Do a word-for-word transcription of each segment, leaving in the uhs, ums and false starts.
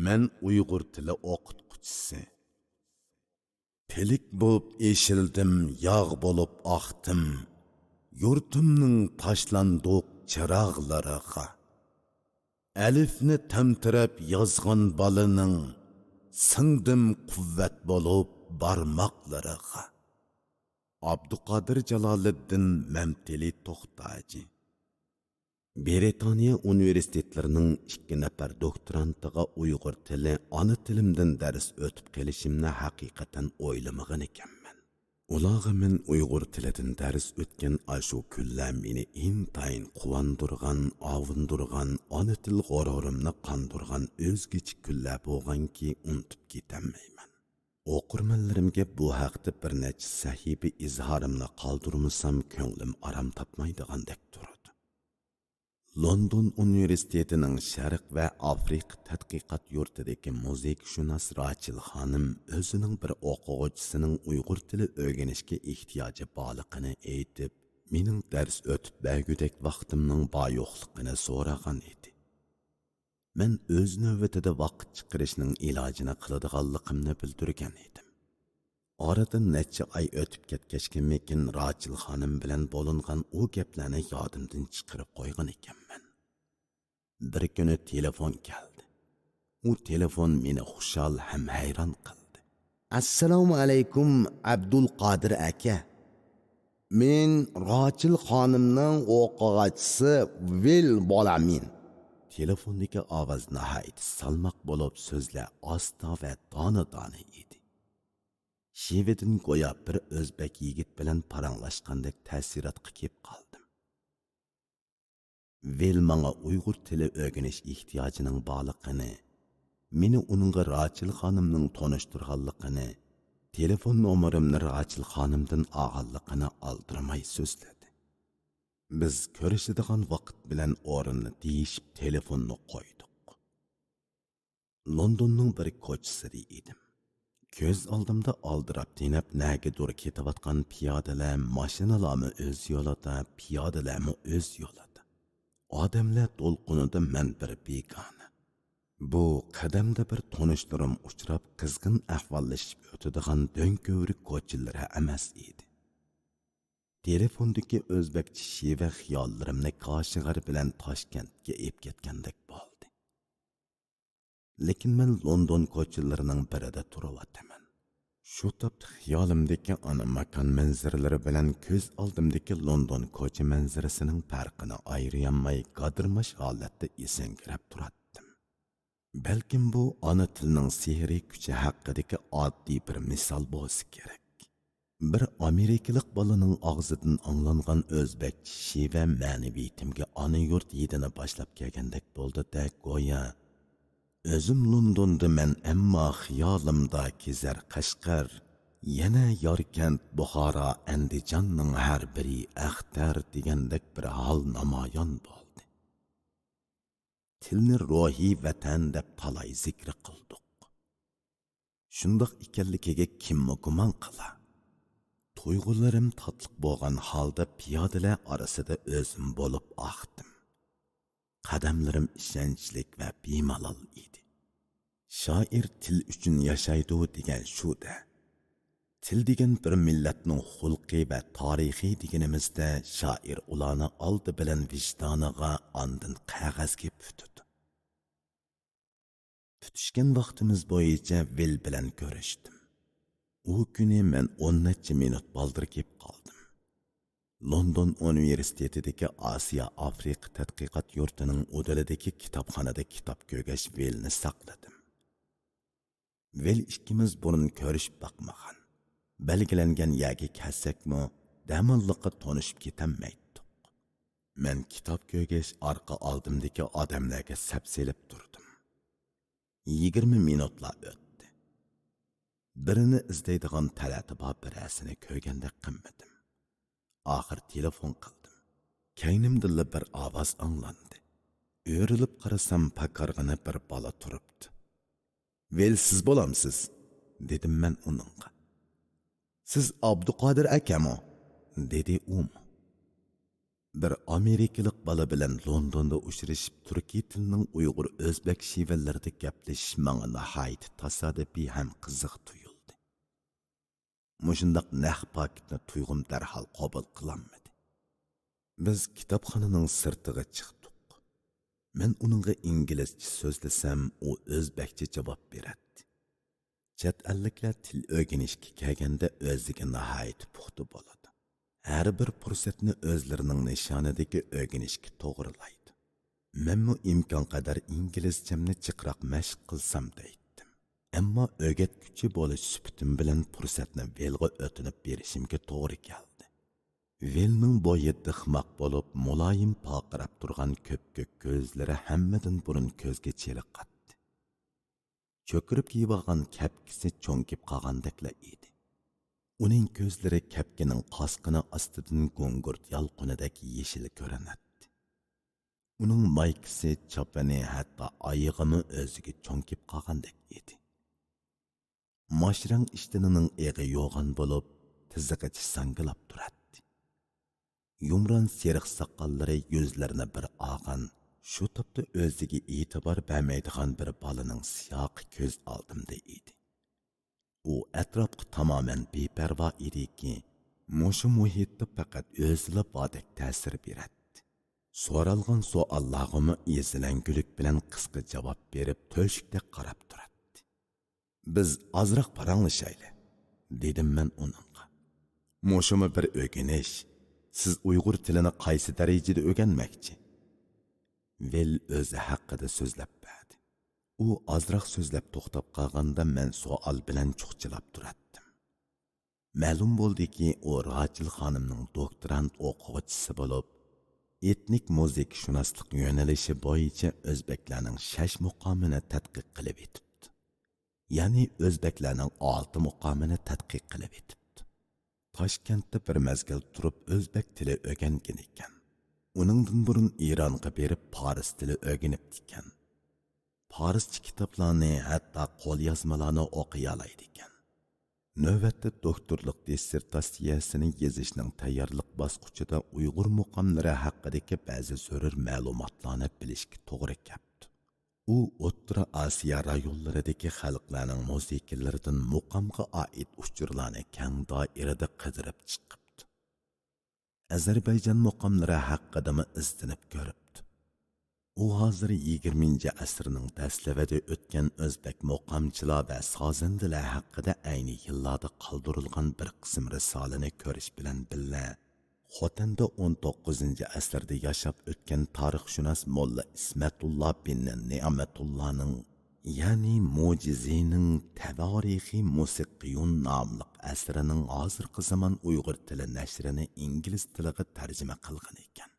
مەن ئۇيغۇر تىلى ئوقۇتقۇچىسى. پىلىك بوپ ئېشىلدىم، ياغ بولۇپ ئاقتىم. يۇرتۇمنىڭ تاشلاندۇق چىراغلىرىغا. ئەلىفنى تەمتىرەپ يازغان بالىنىڭ، سىڭدىم قۇۋۋەت بولۇپ بارماقلىرىغا. ئابدۇقادىر جالالىدىن، مەمتىلى توختاجى. برىتانىيە ئۇنىۋېرسىتېتلىرىنىڭ ئىككى نەپەر دوكتورانتىغا ئۇيغۇر تىلى ئانا تىلىمدىن دەرس ئۆتۈپ قېلىشىمنى ھەقىقەتەن ئويلىمىغان ئىكەنمەن. ئۇلارغا مەن ئۇيغۇر تىلىدىن دەرس ئۆتكەن ئاشۇ كۈنلەر مېنى ئىنتايىن قۇۋاندۇرغان، ئاۋۇندۇرغان، ئانا تىل غۇرۇرۇمنى قاندۇرغان ئۆزگىچە كۈنلەر بولغانكى، ئۇنتۇپ كېتەلمەيمەن. ئوقۇرمەنلىرىمگە بۇ ھەقتە بىر نەچچە سەھىپە ئىزھارىمنى قالدۇرمىسام، كۆڭلۈم ئارام تاپمايدىغاندەك تۇرىدۇ. لوندون ئۇنىۋېرسىتېتىنىڭ شەرق ۋە ئافرىقا تەتقىقات يۇرتىدىكى مۇزىكىشۇناس راچىل خانىم ئۆزىنىڭ بىر ئوقۇغۇچىسىنىڭ ئۇيغۇر تىلى ئۆگىنىشكە ئېھتىياجى بارلىقىنى ئېيتىپ، مېنىڭ دەرس ئۆتۈپ بەرگۈدەك ۋاقتىمنىڭ بار يوقلۇقىنى سورىغان ئىدى. مەن ئۆز نۆۋىتىدە ۋاقىت چىقىرىشنىڭ ئىلاجىنى قىلىدىغانلىقىمنى بىلدۈرگەن ئىدىم. ئارىدىن نەچچە ئاي ئۆتۈپ كەتكەچكىمىكىن، راچىل خانىم بىلەن بولۇنغان ئۇ گەپلەرنى يادىمدىن چىقىرىپ قويغان ئىكەنمەن. بىر كۈنى تېلېفون كەلدى. ئۇ تېلېفون مېنى خۇشال ھەم ھەيران قىلدى. ئەسسالامۇ ئەلەيكۇم، ئابدۇلقادىر ئاكا. مەن راچىل خانىمنىڭ ئوقۇغۇچىسى ۋىل بولىمەن. تېلېفوندىكى ئاۋاز ناھايىتى سالماق بولۇپ، سۆزلەر ئاستا ۋە دانە-دانە ئىدى. شېۋىدىن گويا بىر ئۆزبەك يىگىت بىلەن پاراڭلاشقاندەك تەسىراتقا كېلىپ قالدىم. ۋىل ماڭا ئۇيغۇر تىلى ئۆگىنىش ئېھتىياجىنىڭ بارلىقىنى، مېنى ئۇنىڭغا راچىل خانىمنىڭ تونۇشتۇرغانلىقىنى، تېلېفون نومۇرۇمنى راچىل خانىمدىن ئالغانلىقىنى ئالدىرىماي سۆزلىدى. بىز كۆرۈشىدىغان ۋاقىت بىلەن ئورۇننى دېيىشىپ، تېلېفوننى قويدۇق. لوندوننىڭ بىر كوچىسىدا ئىدىم. كۆز ئالدىمدا ئالدىراپ تېنەپ نەگىدۇر كېتىۋاتقان پىيادىلەر، ماشىنىلارمۇ ئۆز يولىدا، پىيادىلەرمۇ ئۆز يولىدا. ئادەملەر دولقۇنىدا مەن بىر بىگانە. بۇ قەدەمدە بىر تونۇشلىرىم ئۇچراپ، قىزغىن ئەھۋاللىشىپ ئۆتىدىغان دۆڭكۆۋرۈك كوچىلىرى ئەمەس ئىدى. تېلېفوندىكى ئۆزبەكچە شېۋە خىياللىرىمنى كاشىغەر بىلەن تاشكەنتكە ئېلىپ كەتكەندەك بولدى. لېكىن مەن لوندون كوچىلىرىنىڭ بىرىدە تۇرۇۋاتىمەن. شۇ تاپتا خىيالىمدىكى ئانا ماكان مەنزىرىلىرى بىلەن كۆز ئالدىمدىكى لوندون كوچا مەنزىرىسىنىڭ پەرقىنى ئايرىيالماي، گادىرماش ھالەتتە ئېسىڭگىرەپ تۇراتتىم. بەلكىم بۇ ئانا تىلنىڭ سېھرىي كۈچى ھەققىدىكى ئاددىي بىر مىسال بولسا كېرەك. بىر ئامېرىكىلىق بالىنىڭ ئاغزىدىن ئاڭلانغان ئۆزبەكچە شېۋە مەنىۋىيىتىمگە ئانا يۇرت ھىدىنى باشلاپ كەلگەندەك بولدى-دە، گويا. ئۆزۈم لوندوندا مەن، ئەمما خىيالىمدا كېزەر قەشقەر، يەنە ياركەنت، بۇخارا، ئەندىجاننىڭ ھەر بىرى ئەختەر دېگەندەك بىر ھال نامايان بولدى. تىلنى روھىي ۋەتەن دەپ تالاي زىكرى قىلدۇق. شۇنداق ئىكەنلىكىگە كىممۇ گۇمان قىلا؟ تۇيغۇلىرىم تاتلىق بولغان ھالدا پىيادىلەر ئارىسىدا ئۆزۈم بولۇپ ئاقتىم. قەدەملىرىم ئىشەنچلىك ۋە بىمالال ئىدى. شائىر تىل ئۈچۈن ياشايدۇ دېگەن شۇ-دە. تىل دېگەن بىر مىللەتنىڭ خۇلقى ۋە تارىخى دېگىنىمىزدە، شائىر ئۇلارنى ئالدى بىلەن ۋىجدانىغا، ئاندىن قەغەزگە پۈتىدۇ. پۈتۈشكەن ۋاقتىمىز بويىچە ۋىل بىلەن كۆرۈشتۈم. ئۇ كۈنى مەن ئون نەچچە مىنۇت بالدۇر كېلىپ قالدىم. لوندون ئۇنىۋېرسىتېتىدىكى ئاسىيا ئافرىقا تەتقىقات يۇرتىنىڭ ئۇدۇلىدىكى كىتابخانىدا كىتاب كۆرگەچ ۋىلنى ساقلىدىم. ۋىل ئىككىمىز بۇرۇن كۆرۈشۈپ باقمىغان، بەلگىلەنگەن يەرگە كەلسەكمۇ، دەماللىققا تونۇشۇپ كېتەلمەيتتۇق. مەن كىتاب كۆرگەچ ئارقا ئالدىمدىكى ئادەملەرگە سەپسېلىپ تۇردۇم. يىگىرمە مىنۇتلار ئۆتتى. بىرىنى ئىزدەيدىغان تەلەتى بار بىرەرسىنى كۆرگەندەك قىلمىدىم. ئاخىر تېلېفون قىلدىم. كەينىمدىنلا بىر ئاۋاز ئاڭلاندى. ئۆرۈلۈپ قارىسام، پاكارغىنا بىر بالا تۇرۇپتۇ. «ۋىل، سىز بولامسىز؟» دېدىم مەن ئۇنىڭغا. «سىز ئابدۇقادىر ئاكامۇ؟» دېدى ئۇمۇ. بىر ئامېرىكىلىق بالا بىلەن لوندوندا ئۇچرىشىپ، تۈركىي تىلنىڭ ئۇيغۇر ئۆزبەك شېۋىلىرىدا گەپلىشىش ماڭا ناھايىتى تاسادىپىي ھەم قىزىق تۇيۇلدى. مۇشۇنداق نەق پاكىتنى تۇيغۇم دەرھال قوبۇل قىلالمىدى. بىز كىتابخانىنىڭ سىرتىغا چىقتۇق. مەن ئۇنىڭغا ئىنگلىزچە سۆزلىسەم، ئۇ ئۆزبەكچە جاۋاب بېرەتتى. چەت ئەللىكلەر تىل ئۆگىنىشكە كەلگەندە ئۆزىگە ناھايىتى پۇختا بولىدۇ. ھەر بىر پۇرسەتنى ئۆزلىرىنىڭ نىشانىدىكى ئۆگىنىشكە توغرىلايدۇ. مەنمۇ ئىمكانقەدەر ئىنگلىزچەمنى جىقراق مەشىق قىلسام دەيتتىم. ئەمما ئۆگەتكۈچى بولۇش سۈپىتىم بىلەن پۇرسەتنى ۋىلغا ئۆتۈنۈپ بېرىشىمگە توغرا كەلدى. ۋىلنىڭ بويى دىخماق بولۇپ، مۇلايىم پارقىراپ تۇرغان كۆپكۆك كۆزلىرى ھەممىدىن بۇرۇن كۆزگە چېلىقاتتى. چۆكۈرۈپ كىيىۋالغان كەپكىسى چوڭكىپ قالغاندەكلا ئىدى. ئۇنىڭ كۆزلىرى كەپكىنىڭ قاسقىنى ئاستىدىن گۇڭگۇرت يالقۇنىدەك يېشىل كۆرۈنەتتى. ئۇنىڭ مايكىسى، چاپىنى، ھەتتا ئايىغىمۇ ئۆزىگە چوڭكىپ قالغاندەك ئىدى. ماشرەڭ ئىشتىنىنىڭ ئېغى يوغان بولۇپ، تىزىغىچە ساڭگىلاپ تۇراتتى. يۇمران سېرىق ساقاللىرى يۈزلىرىنى بىر ئالغان، شۇ تاپتا ئۆزىگە ئېتىبار بەرمەيدىغان بىر بالىنىڭ سىياقى كۆز ئالدىمدا ئىدى. ئۇ ئەتراپقا تامامەن بىپەرۋا ئىدىكى، مۇشۇ مۇھىتتا پەقەت ئۆزىلا باردەك تەسىر بېرەتتى. سورالغان سوئاللارغىمۇ ئېزىلەڭگۈلۈك بىلەن قىسقا جاۋاب بېرىپ، تۆشۈكتەك قاراپ تۇراتتى. «بىز ئازراق پاراڭلىشايلى»، دېدىم مەن ئۇنىڭغا. «مۇشۇمۇ بىر ئۆگىنىش. سىز ئۇيغۇر تىلىنى قايسى دەرىجىدە ئۆگەنمەكچى؟» ۋىل ئۆزى ھەققىدە سۆزلەپ بەردى. ئۇ ئازراق سۆزلەپ توختاپ قالغاندا، مەن سوئال بىلەن چۇخچىلاپ تۇراتتىم. مەلۇم بولدىكى، ئۇ راچىل خانىمنىڭ دوكتورانت ئوقۇغۇچىسى بولۇپ، ئېتنىك مۇزىكىشۇناسلىق يۆنىلىشى بويىچە ئۆزبەكلەرنىڭ شەش مۇقامىنى تەتقىق قىلىۋېتىپتۇ. يەنى ئۆزبەكلەرنىڭ ئالتە مۇقامىنى تەتقىق قىلىۋېتىپتۇ. تاشكەنتتە بىر مەزگىل تۇرۇپ ئۆزبەك تىلى ئۆگەنگەنىكەن. ئۇنىڭدىن بۇرۇن ئىرانغا بېرىپ پارس تىلى ئۆگىنىپتىكەن. پارسچە كىتابلارنى، ھەتتا قوليازمىلارنى ئوقۇيالايدىكەن. نۆۋەتتە دوكتورلۇق دىسسېرتاتسىيەسىنى يېزىشنىڭ تەييارلىق باسقۇچىدا ئۇيغۇر مۇقاملىرى ھەققىدىكى بەزى زۆرۈر مەلۇماتلارنى بىلىشكە توغرا كەپتۇ. ئۇ ئوتتۇرا ئاسىيا رايونلىرىدىكى خەلقلەرنىڭ مۇزىكىلىرىدىن مۇقامغا ئائىت ئۇچۇرلارنى كەڭ دائىرىدە قىدىرىپ چىقىپتۇ. ئەزەربەيجان مۇقاملىرى ھەققىدىمۇ ئىزدىنىپ كۆرۈپتۇ. ئۇ ھازىر يىگىرمىنچى ئەسىرنىڭ دەسلىۋىدە ئۆتكەن ئۆزبەك مۇقامچىلار ۋە سازەندىلەر ھەققىدە ئەينى يىللاردا قالدۇرۇلغان بىر قىسىم رىسالىنى كۆرۈش بىلەن بىللە، خوتەندە ئون توققۇزىنچى ئەسىردە ياشاپ ئۆتكەن تارىخشۇناس موللا ئىسمەتۇللا بىن نېمەتۇللانىڭ، يەنى مۇجىزىنىڭ تەۋارىخى مۇسىقىيۇن ناملىق ئەسىرىنىڭ ھازىرقى زامان ئۇيغۇر تىلى نەشرىنى ئىنگلىز تىلىغا تەرجىمە قىلغان ئىكەن.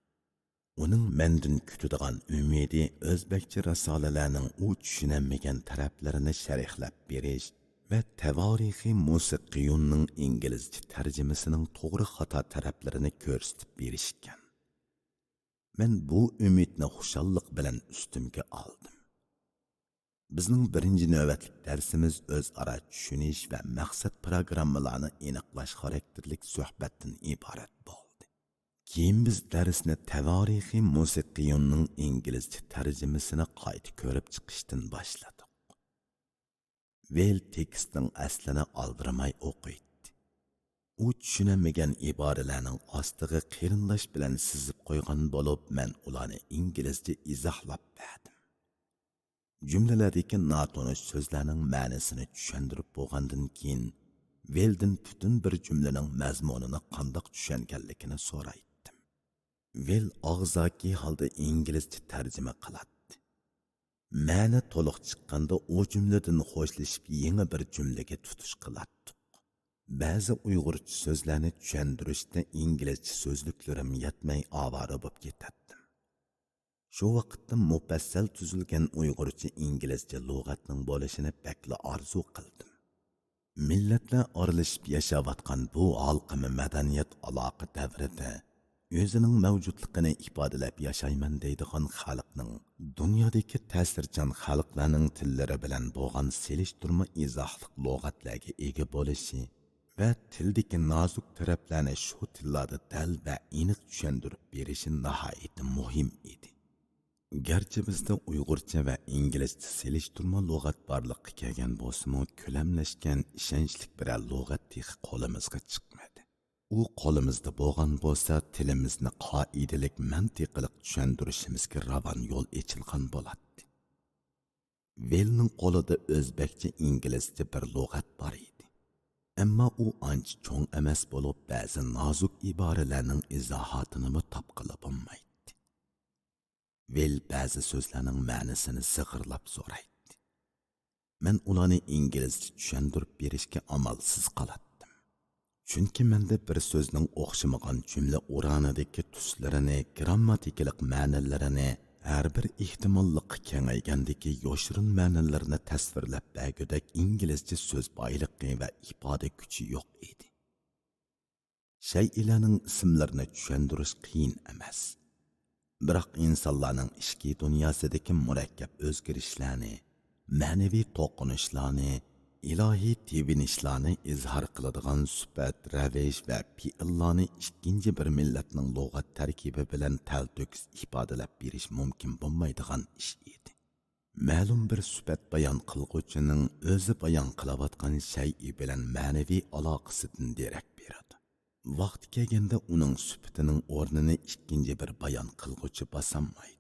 ئۇنىڭ مەندىن كۈتىدىغان ئۈمىدى ئۆزبەكچە رىسالىلەرنىڭ ئۇ چۈشىنەلمىگەن تەرەپلىرىنى شەرھلەپ بېرىش ۋە تەۋارىخى مۇسىقىيۇننىڭ ئىنگلىزچە تەرجىمىسىنىڭ توغرا خاتا تەرەپلىرىنى كۆرسىتىپ بېرىش ئىكەن. مەن بۇ ئۈمىدنى خۇشاللىق بىلەن ئۈستۈمگە ئالدىم. بىزنىڭ بىرىنچى نۆۋەتلىك دەرسىمىز ئۆزئارا چۈشىنىش ۋە مەقسەت پىروگراممىلارنى ئېنىقلاش خاراكتېرلىك سۆھبەتتىن ئىبارەت بولدى. كېيىن بىز دەرسنى تەۋارىخى مۇسىقىيۇننىڭ ئىنگلىزچە تەرجىمىسىنى قايتا كۆرۈپ چىقىشتىن باشلىدۇق. ۋېل تېكىستنىڭ ئەسلىنى ئالدىرىماي ئوقۇيتتى. ئۇ چۈشىنەلمىگەن ئىبارىلەرنىڭ ئاستىغا قېرىنداش بىلەن سىزىپ قويغان بولۇپ، مەن ئۇلارنى ئىنگلىزچە ئىزاھلاپ بەردىم. جۈملىلەردىكى ناتونۇش سۆزلەرنىڭ مەنىسىنى چۈشەندۈرۈپ بولغاندىن كېيىن، ۋېلدىن پۈتۈن بىر جۈملىنىڭ مەزمۇنىنى قانداق چۈشەنگەنلىكىنى سورايتتىم. ۋېل ئاغزاكى ھالدا ئىنگلىزچە تەرجىمە قىلاتتى. مەنە تولۇق چىققاندا ئۇ جۈملىدىن خوشلىشىپ يېڭى بىر جۈملىگە تۇتۇش قىلاتتۇق. بەزى ئۇيغۇرچە سۆزلەرنى چۈشەندۈرۈشتە ئىنگلىزچە سۆزلۈكلىرىم يەتمەي ئاۋارە بولۇپ كېتەتتىم. شۇ ۋاقىتتا مۇپەسسەل تۈزۈلگەن ئۇيغۇرچە ئىنگلىزچە لۇغەتنىڭ بولۇشىنى بەكلا ئارزۇ قىلدىم. مىللەتلەر ئارىلىشىپ ياشاۋاتقان بۇ ھالقىما مەدەنىيەت ئالاقە دەۋرىدە ئۆزىنىڭ مەۋجۇتلۇقىنى ئىپادىلەپ ياشايمەن دەيدىغان خەلقنىڭ دۇنيادىكى تەسىرچان خەلقلەرنىڭ تىللىرى بىلەن بولغان سېلىشتۇرما ئىزاھلىق لۇغەتلەرگە ئىگە بولۇشى ۋە تىلدىكى نازۇك تەرەپلەرنى شۇ تىللاردا دەل ۋە ئېنىق چۈشەندۈرۈپ بېرىشى ناھايىتى مۇھىم ئىدى. گەرچە بىزدە ئۇيغۇرچە ۋە ئىنگلىزچە سېلىشتۇرما لۇغەت بارلىققا كەلگەن بولسىمۇ، كۆلەملەشكەن، ئىشەنچلىك بىرەر لۇغەت تېخى قولىمىزغا چىقمىدى. ئۇ قولىمىزدا بولغان بولسا، تىلىمىزنى قائىدىلىك، مەنتىقلىق چۈشەندۈرۈشىمىزگە راۋان يول ئېچىلغان بولاتتى. ۋىلنىڭ قولىدا ئۆزبەكچە، ئىنگلىزچە بىر لۇغەت بار ئىدى. ئەمما ئۇ ئانچە چوڭ ئەمەس بولۇپ، بەزى نازۇك ئىبارىلەرنىڭ ئىزاھاتىنىمۇ تاپقىلى بولمايتتى. ۋىل بەزى سۆزلەرنىڭ مەنىسىنى زىغىرلاپ سورايتتى. مەن ئۇلارنى ئىنگلىزچە چۈشەندۈرۈپ بېرىشكە ئامالسىز قالاتتىم. چۈنكى مەندە بىر سۆزنىڭ ئوخشىمىغان جۈملە ئورانىدىكى تۈسلىرىنى، گىرامماتىكىلىق مەنىلىرىنى، ھەر بىر ئېھتىماللىققا كېڭەيگەندىكى يوشۇرۇن مەنىلىرىنى تەسۋىرلەپ بەرگۈدەك ئىنگلىزچە سۆز بايلىقى ۋە ئىپادە كۈچى يوق ئىدى. شەيئىلەرنىڭ ئىسىملىرىنى چۈشەندۈرۈش قىيىن ئەمەس. بىراق ئىنسانلارنىڭ ئىچكى دۇنياسىدىكى مۇرەككەپ ئۆزگىرىشلەرنى، مەنىۋى توقۇنۇشلارنى، ئىلاھىي تېۋىنىشلارنى ئىزھار قىلىدىغان سۈپەت، رەۋىش ۋە پېئىللارنى ئىككىنچى بىر مىللەتنىڭ لۇغەت تەركىبى بىلەن تەلتۆكۈس ئىپادىلەپ بېرىش مۇمكىن بولمايدىغان ئىش ئىدى. مەلۇم بىر سۈپەت بايان قىلغۇچىنىڭ ئۆزى بايان قىلىۋاتقان شەيئى بىلەن مەنىۋى ئالاقىسىدىن دېرەك بېرىدۇ. ۋاقتى كەلگەندە ئۇنىڭ سۈپىتىنىڭ ئورنىنى ئىككىنچى بىر بايان قىلغۇچى باسالمايدۇ.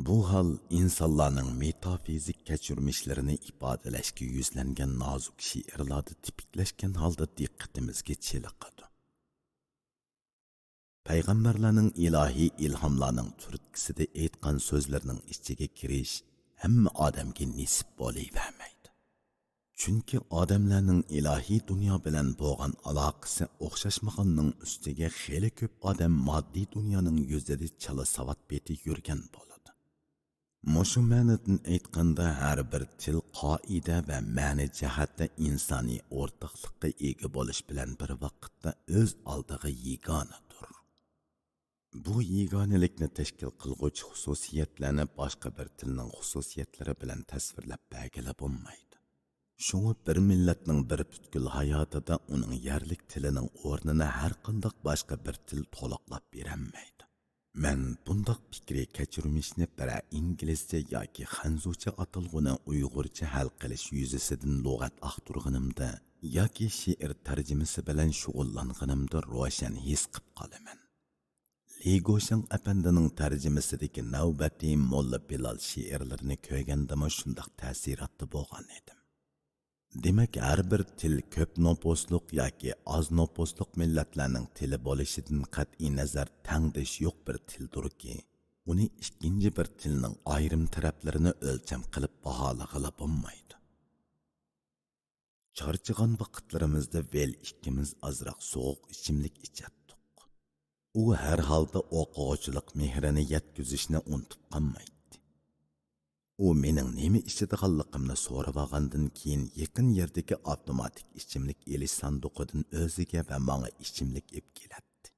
بۇ ھال ئىنسانلارنىڭ مېتافىزىك كەچۈرمىشلىرىنى ئىپادىلەشكە يۈزلەنگەن نازۇك شېئىرلاردا تىپىكلەشكەن ھالدا دىققىتىمىزگە چېلىقىدۇ. پەيغەمبەرلەرنىڭ ئىلاھىي ئىلھاملارنىڭ تۈرتكىسىدە ئېيتقان سۆزلىرىنىڭ ئىچىگە كىرىش ھەممە ئادەمگە نېسىپ بولۇۋەرمەيدۇ. چۈنكى ئادەملەرنىڭ ئىلاھىي دۇنيا بىلەن بولغان ئالاقىسى ئوخشاشمىغاننىڭ ئۈستىگە خېلى كۆپ ئادەم ماددىي دۇنيانىڭ يۈزىدە چالا ساۋات پېتى يۈرگەن بولىدۇ. مۇشۇ مەنىدىن ئېيتقاندا، ھەر بىر تىل قائىدە ۋە مەنە جەھەتتە ئىنسانىي ئورتاقلىققا ئىگە بولۇش بىلەن بىر ۋاقىتتا ئۆز ئالدىغا يېگانىدۇر. بۇ يېگانىلىكنى تەشكىل قىلغۇچى خۇسۇسىيەتلەرنى باشقا بىر تىلنىڭ خۇسۇسىيەتلىرى بىلەن تەسۋىرلەپ بەرگىلى بولمايدۇ. شۇڭا بىر مىللەتنىڭ بىر پۈتكۈل ھاياتىدا ئۇنىڭ يەرلىك تىلىنىڭ ئورنىنى ھەرقانداق باشقا بىر تىل تولۇقلاپ بېرەلمەيدۇ. مەن بۇنداق پىكرىي كەچۈرمىشنى بىرەر ئىنگلىزچە ياكى خەنزۇچە ئاتالغۇنى ئۇيغۇرچە ھەل قىلىش يۈزىسىدىن لۇغەت ئاختۇرغىنىمدا ياكى شېئىر تەرجىمىسى بىلەن شۇغۇللانغىنىمدا روشەن ھېس قىپ قالىمەن. لى گوشىڭ ئەپەندىنىڭ تەرجىمىسىدىكى نەۋبەتى موللا بىلال شېئىرلىرىنى كۆرگەندىمۇ شۇنداق تەسىراتتا بولغان ئىدىم. دېمەك، ھەر بىر تىل كۆپ نوپۇسلۇق ياكى ئاز نوپۇسلۇق مىللەتلەرنىڭ تىلى بولۇشىدىن قەتئىينەزەر، تەڭدىشى يوق بىر تىلدۇركى، ئۇنى ئىككىنچى بىر تىلنىڭ ئايرىم تەرەپلىرىنى ئۆلچەم قىلىپ باھالىغىلى بولمايدۇ. چارچىغان ۋاقىتلىرىمىزدا ۋىل ئىككىمىز ئازراق سوغۇق ئىچىملىك ئىچەتتۇق. ئۇ ھەر ھالدا ئوقۇغۇچىلىق مېھرىنى يەتكۈزۈشنى ئۇنتۇپ قالمايتتى. ئۇ مېنىڭ نېمە ئىچىدىغانلىقىمنى سورىۋالغاندىن كېيىن، يېقىن يەردىكى ئاپتوماتىك ئىچىملىك ئېلىش ساندۇقىدىن ئۆزىگە ۋە ماڭا ئىچىملىك ئېلىپ كېلەتتى.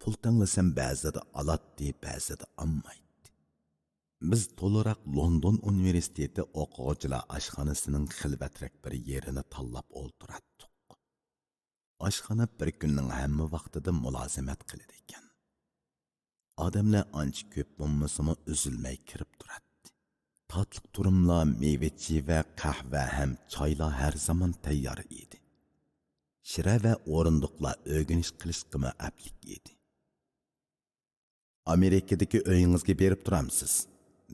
پۇل تەڭلىسەم، بەزىدە ئالاتتى، بەزىدە ئالمايتتى. بىز تولىراق لوندون ئۇنىۋېرسىتېتى ئوقۇغۇچىلار ئاشخانىسىنىڭ خىلۋەترەك بىر يېرىنى تاللاپ ئولتۇراتتۇق. ئاشخانا بىر كۈننىڭ ھەممە ۋاقتىدا مۇلازىمەت قىلىدىكەن. ئادەملەر ئانچە كۆپ بولمىسىمۇ، ئۈزۈلمەي كىرىپ تۇراتتى. تاتلىق تۇرۇملار، مېۋە-چىۋە، قەھۋە ھەم چايلار ھەر زامان تەييار ئىدى. شىرە ۋە ئورۇندۇقلار ئۆگىنىش قىلىشقىمۇ ئەپلىك ئىدى. «ئامېرىكىدىكى ئۆيىڭىزگە بېرىپ تۇرامسىز؟»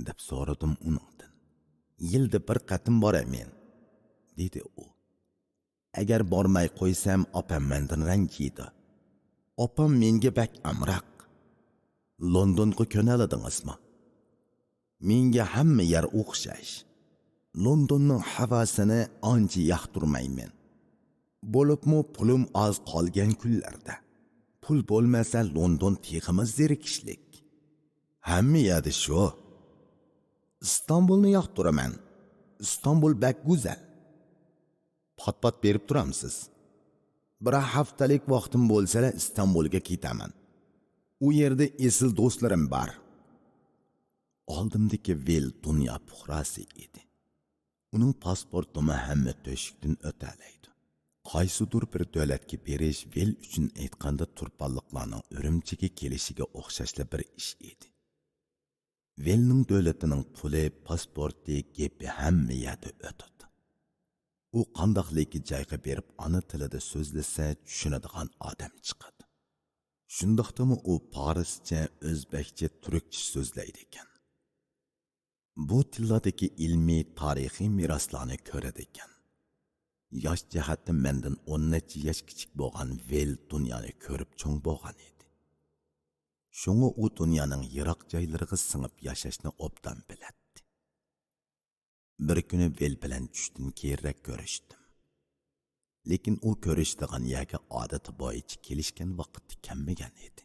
دەپ سورىدىم ئۇنىڭدىن. «يىلدا بىر قېتىم بارىمەن»، دېدى ئۇ. «ئەگەر بارماي قويسام، ئاپام مەندىن رەنجىيدۇ. ئاپام مېنگە بەك ئامراق.» «لوندونغا كۆنەلىدىڭىزمۇ؟» «مېنگە ھەممە يەر ئوخشاش. لوندوننىڭ ھاۋاسىنى ئانچە ياقتۇرمايمەن. بولۇپمۇ پۇلۇم ئاز قالغان كۈنلەردە. پۇل بولمىسا، لوندون تېخىمۇ زېرىكىشلىك.» «ھەممە يەردە شۇ.» «ئىستانبۇلنى ياقتۇرىمەن. ئىستانبۇل بەك گۈزەل.» «پات-پات بېرىپ تۇرامسىز؟» «بىر ھەپتىلىك ۋاقتىم بولسىلا، ئىستانبۇلغا كېتەمەن. ئۇ يەردە ئېسىل دوستلىرىم بار.» ئالدىمدىكى ۋىل دۇنيا پۇقراسى ئىدى. ئۇنىڭ پاسپورتىمۇ ھەممە تۆشۈكتىن ئۆتەلەيدۇ. قايسىدۇر بىر دۆلەتكە بېرىش ۋېل ئۈچۈن ئېيتقاندا تۇرپانلىقلارنىڭ ئۈرۈمچىگە كېلىشىگە ئوخشاشلا بىر ئىش ئىدى. ۋېلنىڭ دۆلىتىنىڭ پۇلى، پاسپورتى، گېپى ھەممە يەردە ئۆتىدۇ. ئۇ قانداقلىكى جايغا بېرىپ ئانا تىلىدا سۆزلىسە چۈشىنىدىغان ئادەم چىقىدۇ. شۇنداقتىمۇ ئۇ پارسچە، ئۆزبەكچە، تۈركچە سۆزلەيدىكەن. بۇ تىللاردىكى ئىلمىي، تارىخىي مىراسلارنى كۆرىدىكەن. ياش جەھەتتە مەندىن ئون نەچچە ياش كىچىك بولغان ۋېل دۇنيانى كۆرۈپ چوڭ بولغان ئىدى. شۇڭا ئۇ دۇنيانىڭ يىراق جايلىرىغا سىڭىپ ياشاشنى ئوبدان بىلەتتى. بىر كۈنى ۋېل بىلەن چۈشتىن كېيىنرەك كۆرۈشتۈم. لېكىن ئۇ كۆرۈشىدىغان يەرگە ئادىتى بويىچە كېلىشكەن ۋاقىتتا كەلمىگەن ئىدى.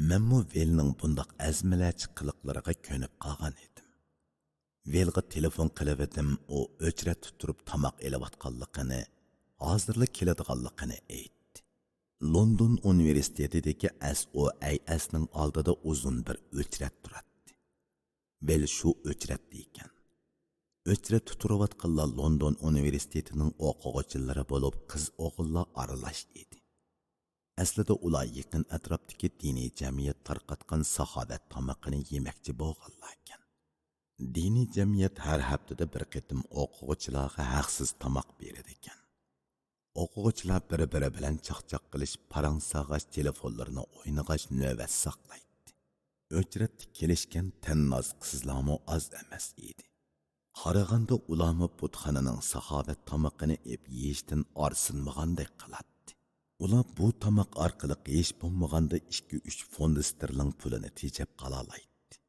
مەنمۇ ۋېلنىڭ بۇنداق ئەزمىلەرچە قىلىقلىرىغا كۆنۈپ قالغان ئىدىم. ۋېلغا تېلېفون قىلىۋىدىم، ئۇ ئۆچرەتتە تۇرۇپ تاماق ئېلىۋاتقانلىقىنى، ھازىرلا كېلىدىغانلىقىنى ئېيتتى. لوندون ئۇنىۋېرسىتېتىدىكى ئەس ئو ئەي ئەسنىڭ ئالدىدا ئۇزۇن بىر ئۆچرەت تۇراتتى. ۋېل شۇ ئۆچرەتتە ئىكەن. ئۆچرەتتە تۇرۇۋاتقانلار لوندون ئۇنىۋېرسىتېتىنىڭ ئوقۇغۇچىلىرى بولۇپ، قىز-ئوغۇللار ئارىلاش ئىدى. ئەسلىدە ئۇلار يېقىن ئەتراپتىكى دىنىي جەمئىيەت تارقاتقان ساخاۋەت تامىقىنى يېمەكچى بولغانلاركەن. دىنىي جەمئىيەت ھەر ھەپتىدە بىر قېتىم ئوقۇغۇچىلارغا ھەقسىز تاماق بېرىدىكەن. ئوقۇغۇچىلار بىر-بىرى بىلەن چاقچاق قىلىشىپ، پاراڭ سالغاچ، تېلېفونلىرىنى ئوينىغاچ نۆۋەت ساقلايتتى. ئۆچرەتتە كېلىشكەن تەنناز قىزلارمۇ ئاز ئەمەس ئىدى. قارىغاندا ئۇلارمۇ بۇتخانىنىڭ ساخاۋەت تامىقىنى ئېپ يېيىشتىن ئارسىنمىغاندەك قىلاتتى. ئۇلار بۇ تاماق ئارقىلىق ھېچ بولمىغاندا ئىككى-ئۈچ فوند ستېرلىڭ پۇلىنى تېجەپ قالالايتتى.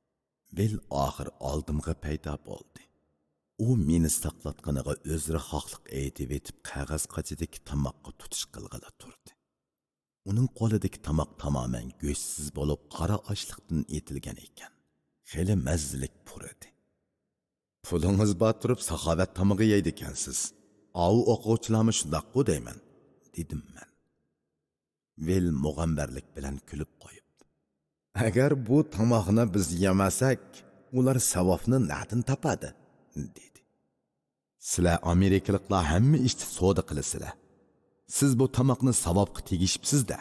ۋىل ئاخىر ئالدىمغا پەيدا بولدى. ئۇ مېنى ساقلاتقىنىغا ئۆزرە خاقلىق ئېيتىۋېتىپ، قەغەز قاچىدىكى تاماققا تۇتۇش قىلغىلى تۇردى. ئۇنىڭ قولىدىكى تاماق تامامەن گۆشسىز بولۇپ، قارا ئاشلىقتىن ئېتىلگەن ئىكەن. خېلى مەززىلىك پۇر ئىدى. «پۇلىڭىز بار تۇرۇپ ساخاۋەت تامىقى يەيدىكەنسىز. ئاۋۇ ئوقۇغۇچىلارمۇ شۇنداققۇ دەيمەن»، دېدىم مەن. ۋىل مۇغەمبەرلىك بىلەن كۈلۈپ قويۇپ، «ئەگەر بۇ تاماقنى بىز يېمەسەك، ئۇلار ساۋابنى نەدىن تاپادۇ؟» دېدى. «سىلەر ئامېرىكىلىقلار ھەممە ئىشتا سودا قىلىسىلەر. سىز بۇ تاماقنى ساۋابقا تېگىشىپسىز-دە.»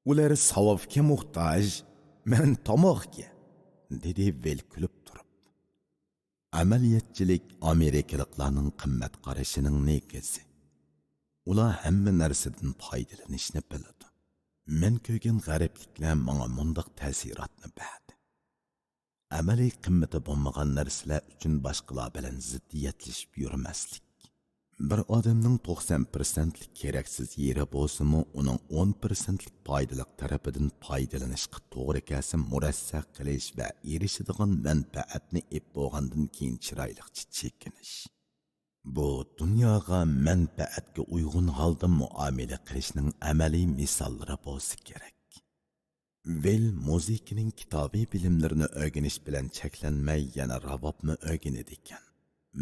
«ئۇلار ساۋابقا موھتاج، مەن تاماققا»، دېدى ۋىل كۈلۈپ تۇرۇپ. ئەمەلىيەتچىلىك ئامېرىكىلىقلارنىڭ قىممەت قارىشىنىڭ نېگىزى. ئۇلار ھەممە نەرسىدىن پايدىلىنىشنى بىلىدۇ. مەن كۆرگەن غەربلىكلەر ماڭا مۇنداق تەسىراتنى بەردى. ئەمەلىي قىممىتى بولمىغان نەرسىلەر ئۈچۈن باشقىلار بىلەن زىددىيەتلىشىپ يۈرمەسلىك. بىر ئادەمنىڭ توقسان پىرسەنتلىك كېرەكسىز يېرى بولسىمۇ، ئۇنىڭ ئون پىرسەنتلىك پايدىلىق تەرىپىدىن پايدىلىنىشقا توغرا كەلسە، مۇرەسسە قىلىش ۋە ئېرىشىدىغان مەنپەئەتنى ئېپ بولغاندىن كېيىن چىرايلىقچە چېكىنىش. بۇ دۇنياغا مەنپەئەتكە ئۇيغۇن ھالدا مۇئامىلە قىلىشنىڭ ئەمەلىي مىساللىرى بولسا كېرەك. ۋىل مۇزىكىنىڭ كىتابىي بىلىملىرىنى ئۆگىنىش بىلەن چەكلەنمەي، يەنە راۋابمۇ ئۆگىنىدىكەن.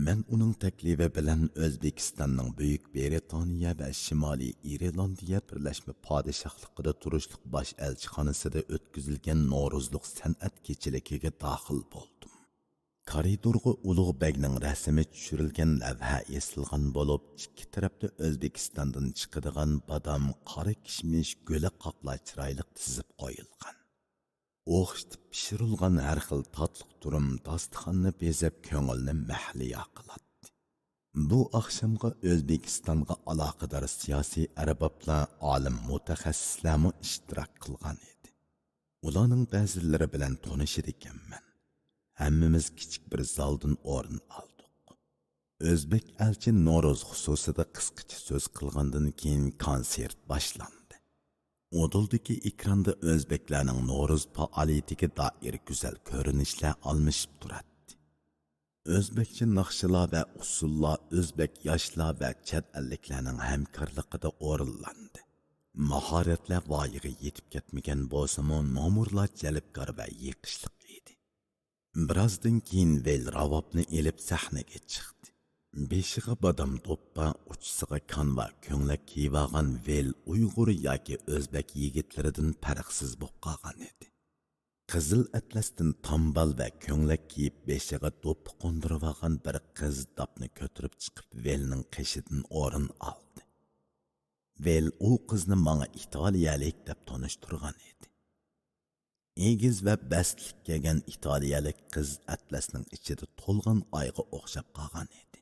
مەن ئۇنىڭ تەكلىپى بىلەن ئۆزبېكىستاننىڭ بۈيۈك برىتانىيە ۋە شىمالىي ئىرېلاندىيە بىرلەشمە پادىشاھلىقىدا تۇرۇشلۇق باش ئەلچىخانىسىدا ئۆتكۈزۈلگەن نورۇزلۇق سەنئەت كېچىلىكىگە داخىل بولدۇم. كارىدورغا ئۇلۇغ بەگنىڭ رەسىمى چۈشۈرۈلگەن لەۋھە ئېسىلغان بولۇپ، ئىككى تەرەپتە ئۆزبېكىستاندىن چىقىدىغان بادام، قارا كىشمىش، گۆلە قاقلار چىرايلىق تىزىپ قويۇلغان. ئوخشىتىپ پىشۇرۇلغان ھەر خىل تاتلىق تۇرۇم داستىخاننى بېزەپ، كۆڭۈلنى مەھلىيا قىلاتتى. بۇ ئاخشامغا ئۆزبېكىستانغا ئالاقىدار سىياسىي ئەربابلار، ئالىم مۇتەخەسسىسلەرمۇ ئىشتىراك قىلغان ئىدى. ئۇلارنىڭ بەزىلىرى بىلەن تونۇشىدىكەنمەن. ھەممىمىز كىچىك بىر زالدىن ئورۇن ئالدۇق. ئۆزبېك ئەلچى نورۇز خۇسۇسىدا قىسقىچە سۆز قىلغاندىن كېيىن كونسېرت باشلاندى. ئۇدۇلدىكى ئېكراندا ئۆزبېكلەرنىڭ نورۇز پائالىيىتىگە دائىر گۈزەل كۆرۈنۈشلەر ئالمىشىپ تۇراتتى. ئۆزبېكچە ناخشىلار ۋە ئۇسسۇللار ئۆزبېك ياشلار ۋە چەت ئەللىكلەرنىڭ ھەمكارلىقىدا ئورۇنلاندى. ماھارەتلەر ۋايىغا يېتىپ كەتمىگەن بولسىمۇ، نومۇرلار جەلپكار ۋە يېقىشلىق ئىدى. بىرازدىن كېيىن ۋېل راۋابنى ئېلىپ سەھنىگە چىقتى. بېشىغا بادام دوپپا، ئۇچىسىغا كانۋا كۆڭلەك كىيىۋالغان ۋېل ئۇيغۇر ياكى ئۆزبېك يىگىتلىرىدىن پەرقسىز بولۇپ قالغان ئىدى. قىزىل ئەتلەستىن تامبال ۋە كۆڭلەك كىيىپ، بېشىغا دوپپا قوندۇرۇۋالغان بىر قىز داپنى كۆتۈرۈپ چىقىپ، ۋېلنىڭ قېشىدىن ئورۇن ئالدى. ۋىل ئۇ قىزنى ماڭا ئىتالىيەلىك دەپ تونۇشتۇرغان ئىدى. ئېگىز ۋە بەستلىك كىيگەن ئىتالىيەلىك قىز ئەتلەسنىڭ ئىچىدە تولغان ئايغا ئوخشاپ قالغان ئىدى.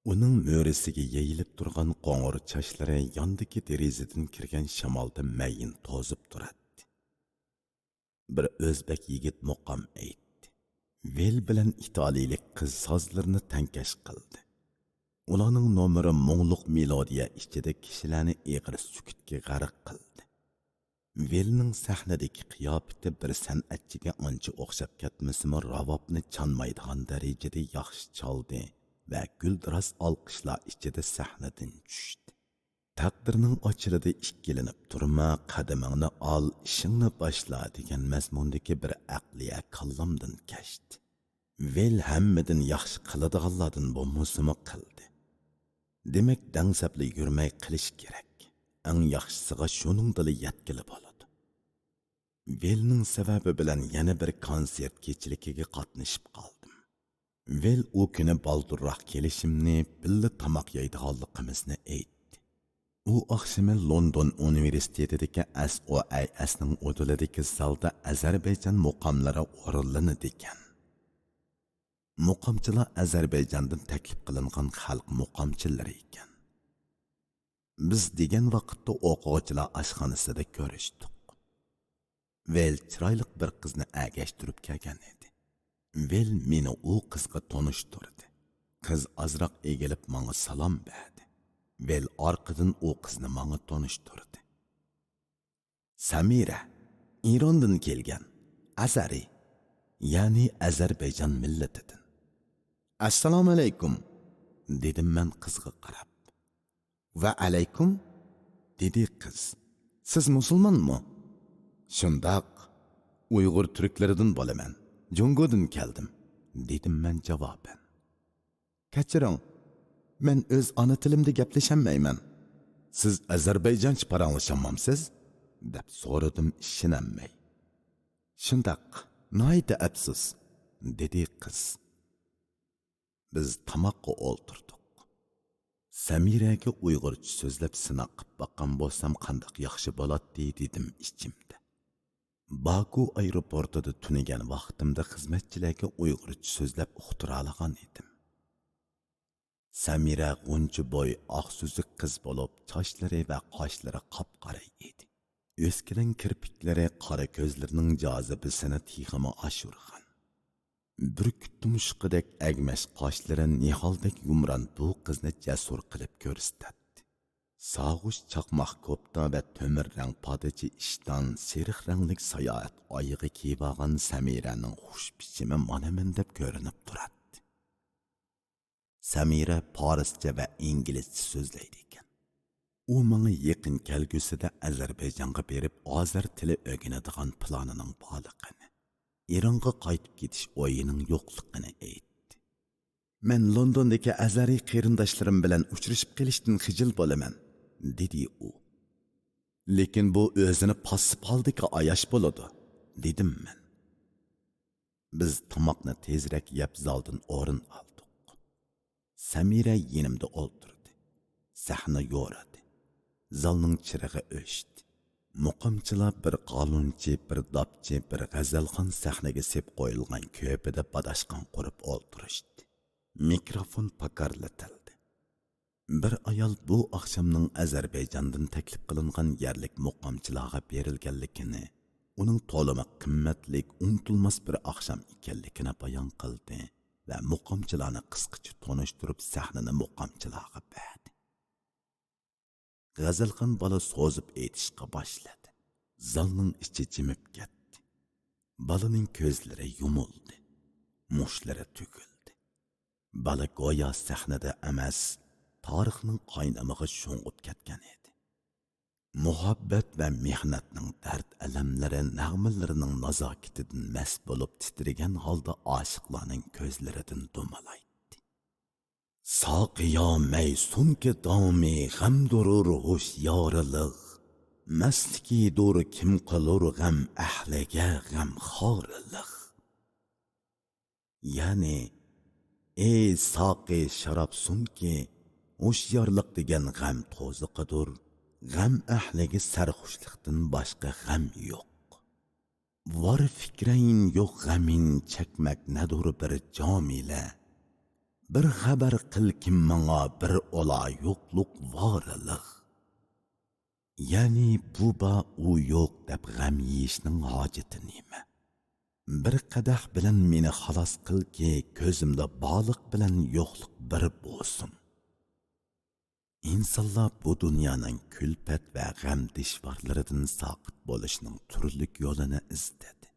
ئۇنىڭ مۈرىسىگە يېيىلىپ تۇرغان قوڭۇر چاچلىرى ياندىكى دېرىزىدىن كىرگەن شامالدا مەيىن توزۇپ تۇراتتى. بىر ئۆزبەك يىگىت مۇقام ئېيتتى. ۋىل بىلەن ئىتالىيىلىك قىز سازلىرىنى تەڭكەش قىلدى. ئۇلارنىڭ نومۇرى مۇڭلۇق مېلودىيە ئىچىدە كىشىلەرنى ئېغىر سۈكۈتكە غەرق قىلدى. ۋىلنىڭ سەھنىدىكى قىياپىتى بىر سەنئەتچىگە ئانچە ئوخشاپ كەتمىسىمۇ، راۋابنى چانمايدىغان دەرىجىدە ياخشى چالدى ۋە گۈلدۈراس ئالقىشلار ئىچىدە سەھنىدىن چۈشتى. «تەقدىرنىڭ ئاچىلىدا ئىككىلىنىپ تۇرما، قەدىمىڭنى ئال، ئىشىڭنى باشلا» دېگەن مەزمۇندىكى بىر ئەقلىيە كاللامدىن كەچتى. ۋىل ھەممىدىن ياخشى قىلىدىغانلاردىن بولمىسىمۇ قىلدى. دېمەك، دەڭسەپلا يۈرمەي قىلىش كېرەك. ئەڭ ياخشىسىغا شۇنىڭدىلا يەتكىلى بولىدۇ. ۋىلنىڭ سەۋەبى بىلەن يەنە بىر كونسېرت كېچىلىكىگە قاتنىشىپ قالدىم. ۋىل ئۇ كۈنى بالدۇرراق كېلىشىمنى، بىللە تاماق يەيدىغانلىقىمىزنى ئېيتتى. ئۇ ئاخشىمى لوندون ئۇنىۋېرسىتېتىدىكى ئەس ئو ئەي ئەسنىڭ ئۇدۇلىدىكى زالدا ئەزەربەيجان مۇقاملىرى ئورۇنلىنىدىكەن. مۇقامچىلار ئەزەربەيجاندىن تەكلىپ قىلىنغان خەلق مۇقامچىلىرى ئىكەن. بىز دېگەن ۋاقىتتا ئوقۇغۇچىلار ئاشخانىسىدا كۆرۈشتۇق. ۋىل چىرايلىق بىر قىزنى ئەگەشتۈرۈپ كەلگەن ئىدى. ۋىل مېنى ئۇ قىزغا تونۇشتۇردى. قىز ئازراق ئېگىلىپ ماڭا سالام بەردى. ۋىل ئارقىدىن ئۇ قىزنى ماڭا تونۇشتۇردى. سەمىرە، ئىراندىن كەلگەن، ئەزەرى، يەنى ئەزەربەيجان مىللىتىدىن. ئەسسالامۇئەلەيكۇم، دېدىم مەن قىزغا قاراپ. ۋەئەلەيكۇم، دېدى قىز. سىز مۇسۇلمانمۇ؟ شۇنداق، ئۇيغۇر تۈركلىرىدىن بولىمەن، جۇڭگودىن كەلدىم، دېدىم مەن جاۋابەن. كەچۈرۈڭ، مەن ئۆز ئانا تىلىمدا گەپلىشەلمەيمەن. سىز ئەزەربەيجانچە پاراڭلىشالمامسىز؟ دەپ سورىدىم ئىشىنەلمەي. شۇنداق، ناھايىتى ئەپسۇس، دېدى قىز. بىز تاماققا ئولتۇردۇق. سەمىرەگە ئۇيغۇرچە سۆزلەپ سىناق قىپ باققان بولسام قانداق ياخشى بولاتتى، دېدىم ئىچىمدە. باكۇ ئايروپورتىدا تۈنىگەن ۋاقتىمدا خىزمەتچىلەرگە ئۇيغۇرچە سۆزلەپ ئۇقتۇرالىغان ئىدىم. سەمىرە غۇنچە بوي، ئاق سۈزۈك قىز بولۇپ، چاچلىرى ۋە قاشلىرى قاپقارا ئىدى. ئۆسكىلەڭ كىرپىكلىرى قارا كۆزلىرىنىڭ جاذىبىسىنى تېخىمۇ ئاشۇرغان. بۈركۈت تۇمشۇقىدەك ئەگمەش قاشلىرى نىھالدەك يۇمران بۇ قىزنى جەسۇر قىلىپ كۆرسىتەتتى. ساغۇش چاقماق كوپتا ۋە تۆمۈر رەڭ پادىچى ئىشتان، سېرىق رەڭلىك ساياھەت ئايىغى كىيىۋالغان سەمىرەنىڭ خۇش پىچىمى مانا مەن دەپ كۆرۈنۈپ تۇراتتى. سەمىرە پارسچە ۋە ئىنگلىزچە سۆزلەيدىكەن. ئۇ ماڭا يېقىن كەلگۈسىدە ئەزەربەيجانغا بېرىپ ئازەر تىلى ئۆگىنىدىغان پىلانىنىڭ بارلىقىنى، ئىرانغا قايتىپ كېتىش ئويىنىڭ يوقلۇقىنى ئېيتتى. مەن لوندوندىكى ئەزەرىي قېرىنداشلىرىم بىلەن ئۇچرىشىپ قېلىشتىن خىجىل بولىمەن، دېدى ئۇ. لېكىن بۇ ئۆزىنى پاسسىپ ھالدىكى ئاياش بولىدۇ، دېدىم مەن. بىز تاماقنى تېزرەك يەپ زالدىن ئورۇن ئالدۇق. سەمىرە يېنىمدا ئولتۇردى. سەھنە يورىدى. زالنىڭ چىرىغى ئۆچتى. مۇقامچىلار بىر قالۇنچى، بىر داپچى، بىر غەزەلخان سەھنىگە سېپ قويۇلغان كۆپىدە باداشقان قۇرۇپ ئولتۇرۇشتى. مىكروفون پاكارلىتىلدى. بىر ئايال بۇ ئاخشامنىڭ ئەزەربەيجاندىن تەكلىپ قىلىنغان يەرلىك مۇقامچىلارغا بېرىلگەنلىكىنى، ئۇنىڭ تولىمۇ قىممەتلىك، ئۇنتۇلماس بىر ئاخشام ئىكەنلىكىنى بايان قىلدى ۋە مۇقامچىلارنى قىسقىچە تونۇشتۇرۇپ، سەھنىنى مۇقامچىلارغا بەردى. غەزەلخان بالا سوزۇپ ئېيتىشقا باشلىدى. زالنىڭ ئىچى جىمىپ كەتتى. بالىنىڭ كۆزلىرى يۇمۇلدى. مۇشتلىرى تۈگۈلدى. بالا گويا سەھنىدە ئەمەس، تارىخنىڭ قاينىمىغا شۇڭغۇپ كەتكەن ئىدى. مۇھەببەت ۋە مېھنەتنىڭ دەرد-ئەلەملىرى نەغمىلىرىنىڭ نازاكىتىدىن مەست بولۇپ تىترىگەن ھالدا ئاشىقلارنىڭ كۆزلىرىدىن دومىلايتتى. ساقىيا مەي سۇنكى دامى غەمدۇرۇر ھوشيارلىق، مەستلىكىدۇر كىم قىلۇر غەم ئەھلىگە غەمخورلۇق. يەنى، ئەي ساقى، شاراب سۇنكى، ھوشيارلىق دېگەن غەم توزۇقىدۇر، غەم ئەھلىگە سەرخۇشلۇقتىن باشقا غەم يوق. ۋار فىكرەين يوق غەمىن چەكمەك نەدۇر بىر جامىلە. بىر خەۋەر قىلكىن ماڭا بىر ئولا يوقلۇق ۋارلىق. يەنى بۇ بار ئۇ يوق دەپ غەم يېيىشنىڭ ھاجىتى نېمە؟ بىر قەدەھ بىلەن مېنى خالاس قىلكى، كۆزۈمدە بارلىق بىلەن يوقلۇق بىر بولسۇن. ئىنسانلار بۇ دۇنيانىڭ كۈلپەت ۋە غەم دىشۋارلىرىدىن ساقىت بولۇشنىڭ تۈرلۈك يولىنى ئىزدىدى.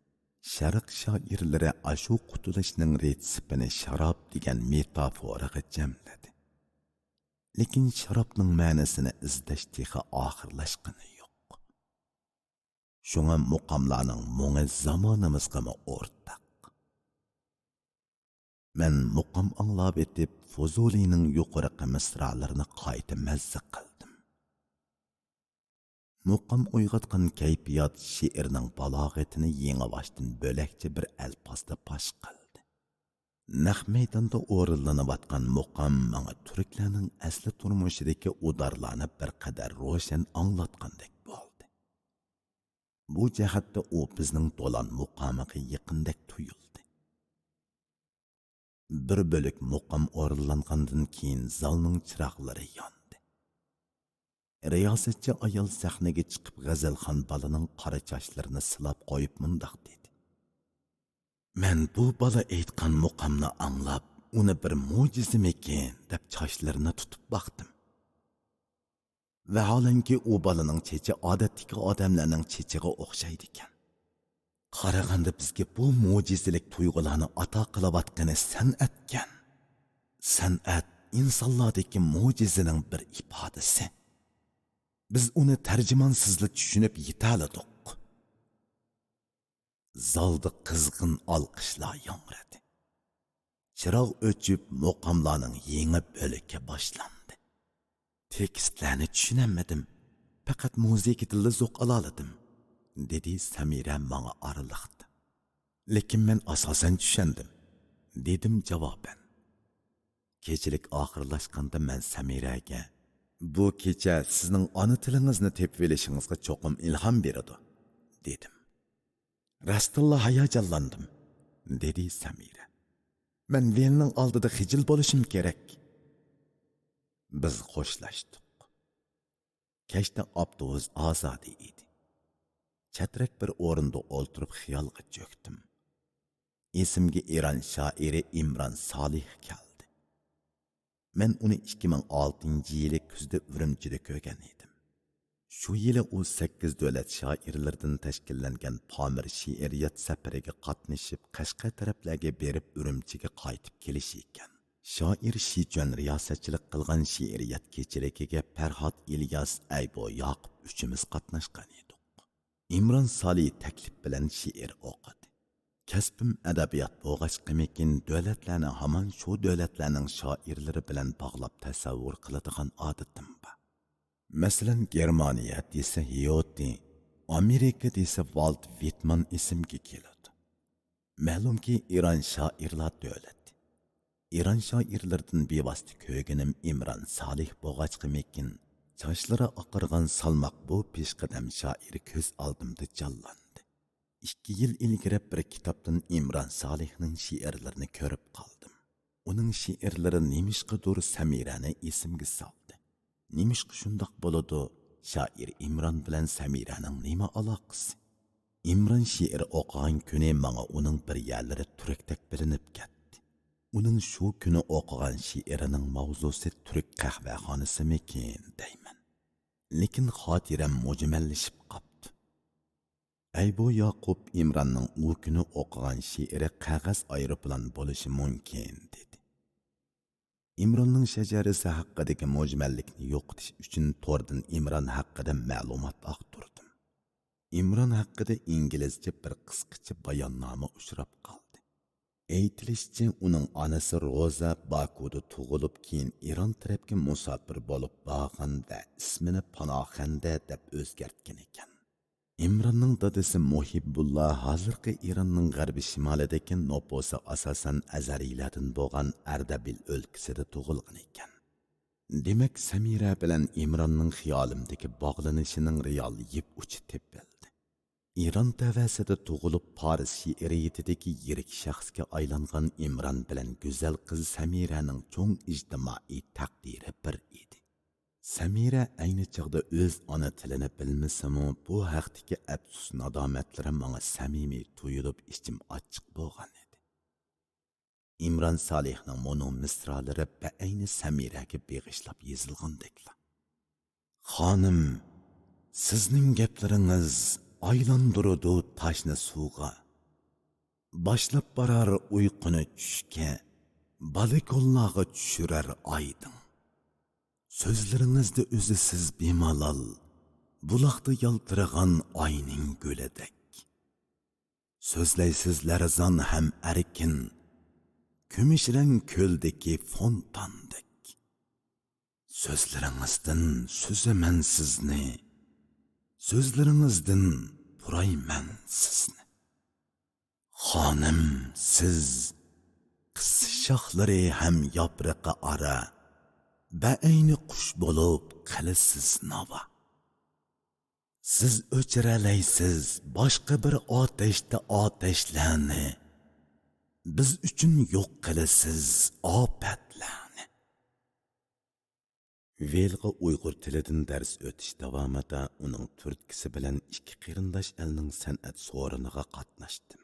شەرق شائىرلىرى ئاشۇ قۇتۇلۇشنىڭ رېتسېپىنى شاراب دېگەن مېتافوراغا جەملىدى. لېكىن شارابنىڭ مەنىسىنى ئىزدەش تېخى ئاخىرلاشقىنى يوق. شۇڭا مۇقاملارنىڭ مۇڭى زامانىمىزغىمۇ ئورتاق. مەن مۇقام ئاڭلاۋېتىپ، فۇزۇلىنىڭ يۇقىرىقى مىسرالىرىنى قايتا مەززە قىلدىم. مۇقام ئويغاتقان كەيپىيات شېئىرنىڭ بالاغىتىنى يېڭىباشتىن بۆلەكچە بىر ئەلپازدا پاش قىلدى. نەق مەيداندا ئورۇنلىنىۋاتقان مۇقام ماڭا تۈركلەرنىڭ ئەسلى تۇرمۇشىدىكى ئۇدارلارنى بىر قەدەر روشەن ئاڭلاتقاندەك بولدى. بۇ جەھەتتە ئۇ بىزنىڭ دولان مۇقامىغا يېقىندەك تۇيۇلدى. بىر بۆلەك مۇقام ئورۇنلانغاندىن كېيىن زالنىڭ چىراغلىرى ياندى. رىياسەتچى ئايال سەھنىگە چىقىپ، غەزەلخان بالىنىڭ قارا چاچلىرىنى سىلاپ قويۇپ مۇنداق دېدى: «مەن بۇ بالا ئېيتقان مۇقامنى ئاڭلاپ، ئۇنى بىر مۆجىزىمىكىن دەپ چاچلىرىنى تۇتۇپ باقتىم. ۋەھالەنكى، ئۇ بالىنىڭ چېچى ئادەتتىكى ئادەملەرنىڭ چېچىغا ئوخشايدىكەن. قارىغاندا، بىزگە بۇ مۆجىزىلىك تۇيغۇلارنى ئاتا قىلىۋاتقىنى سەنئەتكەن. سەنئەت ئىنسانلاردىكى مۆجىزىنىڭ بىر ئىپادىسى. بىز ئۇنى تەرجىمانسىزلا چۈشىنىپ يېتەلىدۇق.» زالدا قىزغىن ئالقىشلار ياڭرىدى. چىراغ ئۆچۈپ، مۇقاملارنىڭ يېڭى بۆلىكى باشلاندى. «تېكىستلەرنى چۈشىنەلمىدىم، پەقەت مۇزىكىدىنلا زوق ئالالىدىم»، دېدى سەمىرە ماڭا ئارىلىقتا. «لېكىن مەن ئاساسەن چۈشەندىم»، دېدىم جاۋابەن. كېچىلىك ئاخىرلاشقاندا مەن سەمىرەگە: «بۇ كېچە سىزنىڭ ئانا تىلىڭىزنى تېپىۋېلىشىڭىزغا چوقۇم ئىلھام بېرىدۇ»، دېدىم. «راستتىنلا ھاياجانلاندىم»، دېدى سەمىرە. «مەن ۋىلنىڭ ئالدىدا خىجىل بولۇشۇم كېرەك.» بىز خوشلاشتۇق. كەچتە ئاپتوبۇس ئازادە ئىدى. چەترەك بىر ئورۇندا ئولتۇرۇپ خىيالغا چۆكتۈم. ئېسىمگە ئىران شائىرى ئىمران سالىھ كەلدى. مەن ئۇنى ئىككى مىڭ ئالتىنچى يىلى كۈزدە ئۈرۈمچىدە كۆرگەن ئىدىم. شۇ يىلى ئۇ سەككىز دۆلەت شائىرلىرىدىن تەشكىللەنگەن پامىر شېئىرىيەت سەپىرىگە قاتنىشىپ، قەشقەر تەرەپلەرگە بېرىپ، ئۈرۈمچىگە قايتىپ كېلىشى ئىكەن. شائىر شىچۈەن رىياسەتچىلىك قىلغان شېئىرىيەت كېچىلىكىگە پەرھات ئىلياس، ئەيبو ياقۇپ ئۈچىمىز قاتناشقان ئىدۇق. ئىمران سالى تەكلىپ بىلەن شېئىر ئوقۇدى. كەسپىم ئەدەبىيات بولغاچقىمىكىن، دۆلەتلەرنى ھامان شۇ دۆلەتلەرنىڭ شائىرلىرى بىلەن باغلاپ تەسەۋۋۇر قىلىدىغان ئادىتىم بار. مەسىلەن، گېرمانىيە دېسە ھېيوتى، ئامېرىكا دېسە ۋالت ۋىتمان ئېسىمگە كېلىدۇ. مەلۇمكى، ئىران شائىرلار دۆلىتى. ئىران شائىرلىرىدىن بىۋاسىتە كۆرگىنىم ئىمران سالىھ بولغاچقىمىكىن، چاچلىرى ئاقارغان سالماق بۇ پېشقەدەم شائىر كۆز ئالدىمدا جانلاندى. ئىككى يىل ئىلگىرى بىر كىتابتىن ئىمران سالىھنىڭ شېئىرلىرىنى كۆرۈپ قالدىم. ئۇنىڭ شېئىرلىرى نېمىشقىدۇر سەمىرەنى ئېسىمگە سالدى. نېمىشقا شۇنداق بولىدۇ؟ شائىر ئىمران بىلەن سەمىرەنىڭ نېمە ئالاقىسى؟ ئىمران شېئىر ئوقۇغان كۈنى ماڭا ئۇنىڭ بىر يەرلىرى تۈركتەك بىلىنىپ كەتتى. ئۇنىڭ شۇ كۈنى ئوقۇغان شېئىرىنىڭ ماۋزۇسى تۈرك قەھۋەخانىسىمىكىن دەيمەن. لېكىن خاتىرەم مۈجمەللىشىپ قاپتۇ. ئەيبو ياقۇپ ئىمراننىڭ ئۇ كۈنى ئوقۇغان شېئىرى قەغەز ئايروپىلان بولۇشى مۇمكىن، دېدى. ئىمراننىڭ شەجەرىسى ھەققىدىكى مۈجمەللىكنى يوقىتىش ئۈچۈن توردىن ئىمران ھەققىدە مەلۇمات ئاختۇردۇم. ئىمران ھەققىدە ئىنگلىزچە بىر قىسقىچە باياننامە ئۇچراپ قالدى. ئېيتىلىشىچە، ئۇنىڭ ئانىسى روزا باكۇدا تۇغۇلۇپ، كېيىن ئىران تەرەپكە مۇساپىر بولۇپ بارغان ۋە ئىسمىنى پاناخەندە دەپ ئۆزگەرتكەن ئىكەن. ئىمراننىڭ دادىسى مۇھىببۇللا ھازىرقى ئىراننىڭ غەربىي شىمالىدىكى، نوپۇسى ئاساسەن ئەزەرىيلەردىن بولغان ئەردەبىل ئۆلكىسىدە تۇغۇلغان ئىكەن. دېمەك، سەمىرە بىلەن ئىمراننىڭ خىيالىمدىكى باغلىنىشىنىڭ رېئال يىپ ئۇچى تېپىلدى. ئىران تەۋەسىدە تۇغۇلۇپ، پارس شېئىرىيىتىدىكى يىرىك شەخسكە ئايلانغان ئىمران بىلەن گۈزەل قىز سەمىرەنىڭ چوڭ ئىجتىمائىي تەقدىرى بىر ئىدى. سەمىرە ئەينى چاغدا ئۆز ئانا تىلىنى بىلمىسىمۇ، بۇ ھەقتىكى ئەپسۇس نادامەتلىرى ماڭا سەمىمىي تۇيۇلۇپ، ئىچىم ئاچچىق بولغان ئىدى. ئىمران سالىھنىڭ مۇنۇ مىسرالىرى بەئەينى سەمىرەگە بېغىشلاپ يېزىلغاندەكلا. خانىم، سىزنىڭ گەپلىرىڭىز ئايلاندۇرىدۇ تاشنى سۇغا. باشلاپ بارار ئۇيقۇنى چۈشكە، بالكونلارغا چۈشۈرەر ئايدىڭ. سۆزلىرىڭىزدە ئۆزى سىز بىمالال، بۇلاقتا يالتىرىغان ئاينىڭ گۈلىدەك. سۆزلەيسىز لەرزان ھەم ئەركىن، كۈمۈش رەڭ كۆلدىكى فونتاندەك. سۆزلىرىڭىزدىن سۈزىمەن سىزنى، سۆزلىرىڭىزدىن پۇرايمەن سىزنى. خانىم، سىز قىسسە شاخلىرى ھەم ياپرىقى ئارا بەئەينى قۇش بولۇپ قىلىسىز ناۋا. سىز ئۆچۈرەلەيسىز باشقا بىر ئاتەشتە ئاتەشلەرنى، بىز ئۈچۈن يوق قىلىسىز ئاپەتلەرنى. ۋېلغا ئۇيغۇر تىلىدىن دەرس ئۆتۈش داۋامىدا ئۇنىڭ تۈرتكىسى بىلەن ئىككى قېرىنداش ئەلنىڭ سەنئەت سورۇنىغا قاتناشتىم.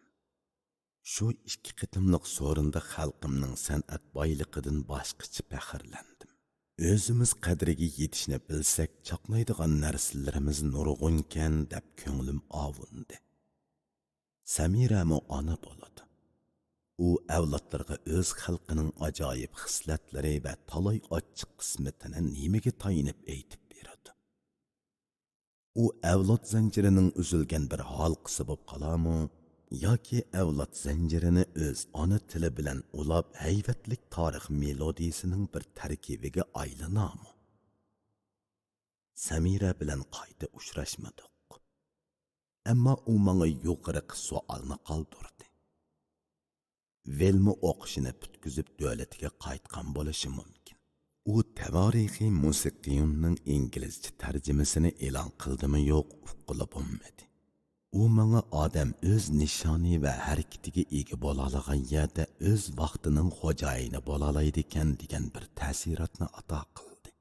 شۇ ئىككى قېتىملىق سورۇندا خەلقىمنىڭ سەنئەت بايلىقىدىن باشقىچە پەخىرلەندىم. ئۆزىمىز قەدرىگە يېتىشنى بىلسەك، چاقنايدىغان نەرسىلىرىمىز نۇرغۇنكەن، دەپ كۆڭلۈم ئاۋۇندى. سەمىرەمۇ ئانا بولىدۇ. ئۇ ئەۋلادلىرىغا ئۆز خەلقىنىڭ ئاجايىپ خىسلەتلىرى ۋە تالاي ئاچچىق قىسمىتىنى نېمىگە تايىنىپ ئېيتىپ بېرىدۇ؟ ئۇ ئەۋلاد زەنجىرىنىڭ ئۈزۈلگەن بىر ھالقىسى بولۇپ قالارمۇ ياكى ئەۋلاد زەنجىرىنى ئۆز ئانا تىلى بىلەن ئۇلاپ، ھەيۋەتلىك تارىخ مېلودىيىسىنىڭ بىر تەركىبىگە ئايلىنارمۇ؟ سەمىرە بىلەن قايتا ئۇچراشمىدۇق. ئەمما ئۇ ماڭا يۇقىرىقى سوئالنى قالدۇردى. ۋېلمۇ ئوقۇشىنى پۈتكۈزۈپ دۆلىتىگە قايتقان بولۇشى مۇمكىن. ئۇ تەۋارىخى مۇسىقىيۇننىڭ ئىنگلىزچە تەرجىمىسىنى ئېلان قىلدىمۇ يوق، ئۇققىلى بولمىدى. ئۇ ماڭا ئادەم ئۆز نىشانى ۋە ھەرىكىتىگە ئىگە بولالىغان يەردە ئۆز ۋاقتىنىڭ خوجايىنى بولالايدىكەن دېگەن بىر تەسىراتنى ئاتا قىلدى.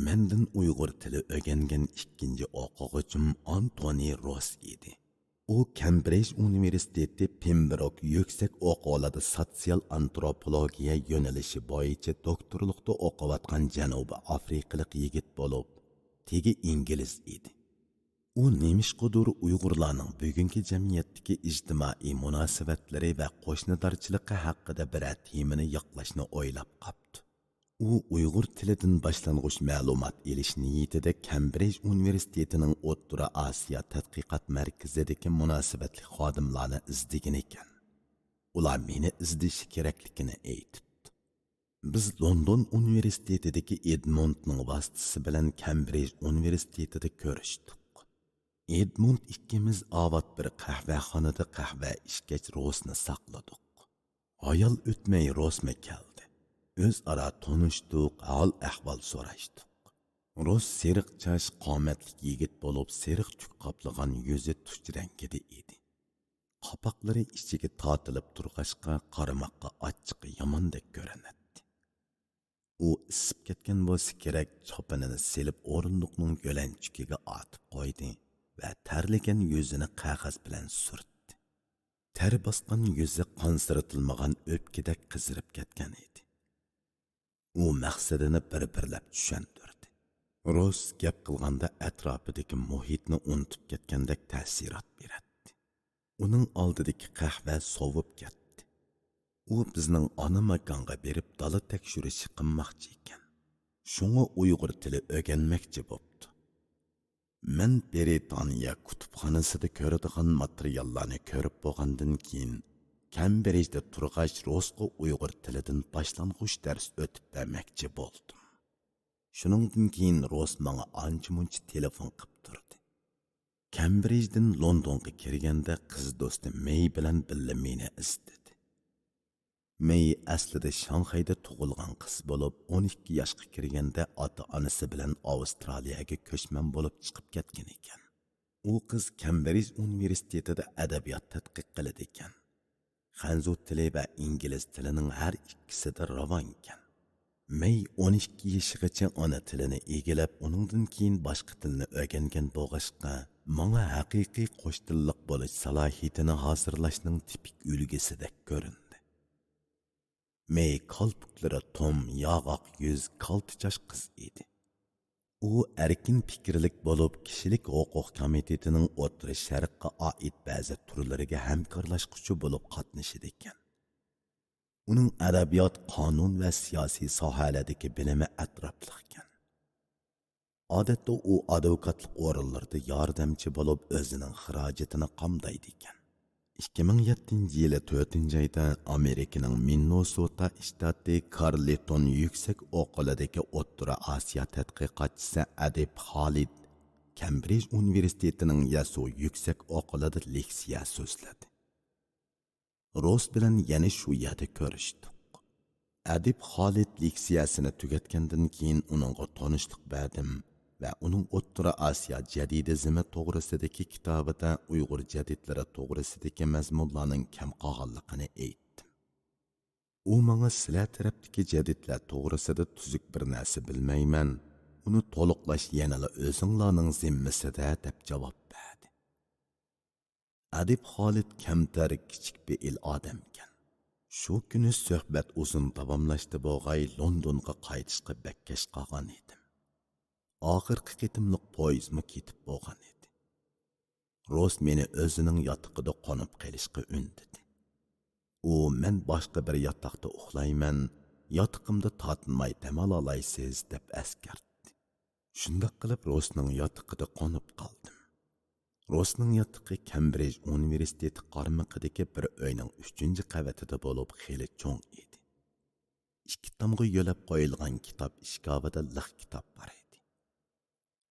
مەندىن ئۇيغۇر تىلى ئۆگەنگەن ئىككىنچى ئوقۇغۇچىم ئانتونى روس ئىدى. ئۇ كەمبرىج ئۇنىۋېرسىتېتى پېمبروك يۈكسەك ئوقۇۋالىدا سوتسىيال ئانتروپولوگىيە يۆنىلىشى بويىچە دوكتورلۇقتا ئوقۇۋاتقان جەنۇبىي ئافرىقىلىق يىگىت بولۇپ، تېگى ئىنگلىز ئىدى. ئۇ نېمىشقىدۇر ئۇيغۇرلارنىڭ بۈگۈنكى جەمئىيەتتىكى ئىجتىمائىي مۇناسىۋەتلىرى ۋە قوشنىدارچىلىقى ھەققىدە بىرەر تېمىنى ياقلاشنى ئويلاپ قاپتۇ. ئۇ ئۇيغۇر تىلىدىن باشلانغۇچ مەلۇمات ئېلىش نىيىتىدە كەمبرىج ئۇنىۋېرسىتېتىنىڭ ئوتتۇرا ئاسىيا تەتقىقات مەركىزىدىكى مۇناسىۋەتلىك خادىملارنى ئىزدىگىنىكەن. ئۇلار مېنى ئىزدىشى كېرەكلىكىنى ئېيتىپتۇ. بىز لوندون ئۇنىۋېرسىتېتىدىكى ئېدموندنىڭ ۋاسىتىسى بىلەن كەمبرىج ئۇنىۋېرسىتېتىدا كۆرۈشتۇق. ئېدموند ئىككىمىز ئاۋات بىر قەھۋەخانىدا قەھۋە ئىچكەچ روسنى ساقلىدۇق. ھايال ئۆتمەي روسمۇ كەلدى. ئۆزئارا تونۇشتۇق، ھال-ئەھۋال سوراشتۇق. روس سېرىق چاچ، قامەتلىك يىگىت بولۇپ، سېرىق تۈك قاپلىغان يۈزى تۇچ رەڭگىدە ئىدى. قاپاقلىرى ئىچىگە تارتىلىپ تۇرغاچقا، قارىماققا ئاچچىقى ياماندەك كۆرۈنەتتى. ئۇ ئىسسىپ كەتكەن بولسا كېرەك، چاپىنىنى سېلىپ ئورۇندۇقنىڭ يۆلەنچۈكىگە ئارتىپ قويدى ۋە تەرلىگەن يۈزىنى قەغەز بىلەن سۈرتتى. تەر باسقان يۈزى قانسىرىتىلمىغان ئۆپكىدەك قىزىرىپ كەتكەن ئىدى. ئۇ مەقسىتىنى بىر-بىرلەپ چۈشەندۈردى. روس گەپ قىلغاندا ئەتراپىدىكى مۇھىتنى ئۇنتۇپ كەتكەندەك تەسىرات بېرەتتى. ئۇنىڭ ئالدىدىكى قەھۋە سوۋۇپ كەتتى. ئۇ بىزنىڭ ئانا ماكانغا بېرىپ دالا تەكشۈرۈشى قىلماقچى ئىكەن. شۇڭا ئۇيغۇر تىلى ئۆگەنمەكچى بوپتۇ. مەن برىتانىيە كۇتۇپخانىسىدا كۆرىدىغان ماتېرىياللارنى كۆرۈپ بولغاندىن كېيىن، كەمبرىجدە تۇرغاچ روسقا ئۇيغۇر تىلىدىن باشلانغۇچ دەرس ئۆتۈپ بەرمەكچى بولدۇم. شۇنىڭدىن كېيىن روس ماڭا ئانچە-مۇنچە تېلېفون قىپ تۇردى. كەمبرىجدىن لوندونغا كىرگەندە قىز دوستى مېي بىلەن بىللە مېنى ئىزدىدى. مېي ئەسلىدە شاڭخەيدە تۇغۇلغان قىز بولۇپ، ئون ئىككى ياشقا كىرگەندە ئاتا-ئانىسى بىلەن ئاۋسترالىيەگە كۆچمەن بولۇپ چىقىپ كەتكەن ئىكەن. ئۇ قىز كەمبرىج ئۇنىۋېرسىتېتىدا ئەدەبىيات تەتقىق قىلىدىكەن. خەنزۇ تىلى ۋە ئىنگلىز تىلىنىڭ ھەر ئىككىسىدە راۋانكەن. مېي ئون ئىككى يېشىغىچە ئانا تىلىنى ئىگىلەپ، ئۇنىڭدىن كېيىن باشقا تىلنى ئۆگەنگەن بولغاچقا، ماڭا ھەقىقىي قوش تىللىق بولۇش سالاھىيىتىنى ھازىرلاشنىڭ تىپىك ئۈلگىسىدەك كۆرۈندى. مېي كالپۇكلىرى توم، ياغاق يۈز، كالتە چاچ قىز ئىدى. ئۇ ئەركىن پىكىرلىك بولۇپ، كىشىلىك ھوقۇق كومىتېتىنىڭ ئوتتۇرا شەرققە ئائىت بەزى تۈرلىرىگە ھەمكارلاشقۇچى بولۇپ قاتنىشىدىكەن. ئۇنىڭ ئەدەبىيات، قانۇن ۋە سىياسىي ساھەلەردىكى بىلىمى ئەتراپلىقكەن. ئادەتتە ئۇ ئادۋوكاتلىق ئورۇنلىرىدا ياردەمچى بولۇپ، ئۆزىنىڭ خىراجىتىنى قامدايدىكەن. ئىككى مىڭ يەتتىنچى يىلى تۆتىنچى ئايدا ئامېرىكىنىڭ مىننېسوتا شتاتى كارلتون يۈكسەك ئوقۇلىدىكى ئوتتۇرا ئاسىيا تەتقىقاتچىسى ئەدىب خالىد كەمبرىج ئۇنىۋېرسىتېتىنىڭ يەسۇ يۈكسەك ئوقۇلىدا لېكسىيە سۆزلىدى. روس بىلەن يەنە شۇ يەردە كۆرۈشتۇق. ئەدىب خالىد لېكسىيەسىنى تۈگەتكەندىن كېيىن، ئۇنىڭغا تونۇشلۇق بەردىم ۋە ئۇنىڭ ئوتتۇرا ئاسىيا جەدىدىزمى توغرىسىدىكى كىتابىدا ئۇيغۇر جەدىدلىرى توغرىسىدىكى مەزمۇنلارنىڭ كەم قالغانلىقىنى ئېيتتىم. ئۇ ماڭا، «سىلەر تەرەپتىكى جەدىدلەر توغرىسىدا تۈزۈك بىر نەرسە بىلمەيمەن، ئۇنى تولۇقلاش يەنىلا ئۆزۈڭلارنىڭ زىممىسىدە» دەپ جاۋاب بەردى. ئەدىب خالىد كەمتەر، كىچىك پېئىل ئادەمكەن. شۇ كۈنى سۆھبەت ئۇزۇن داۋاملاشتى بولغاي، لوندونغا قايتىشقا بەك كەچ قالغان ئىدىم. ئاخىرقى قېتىملىق پويىزمۇ كېتىپ بولغان ئىدى. روس مېنى ئۆزىنىڭ ياتىقىدا قونۇپ قېلىشقا ئۈندىدى. ئۇ، «مەن باشقا بىر ياتاقتا ئۇخلايمەن، ياتىقىمدا تارتىنماي دەم ئالالايسىز» دەپ ئەسكەرتتى. شۇنداق قىلىپ، روسنىڭ ياتىقىدا قونۇپ قالدىم. روسنىڭ ياتىقى كەمبرىج ئۇنىۋېرسىتېتى قارمىقىدىكى بىر ئۆينىڭ ئۈچىنچى قەۋىتىدە بولۇپ، خېلى چوڭ ئىدى. ئىككى تامغا يۆلەپ قويۇلغان كىتاب ئىشكاپىدا لىق كىتاب بار ئىدى.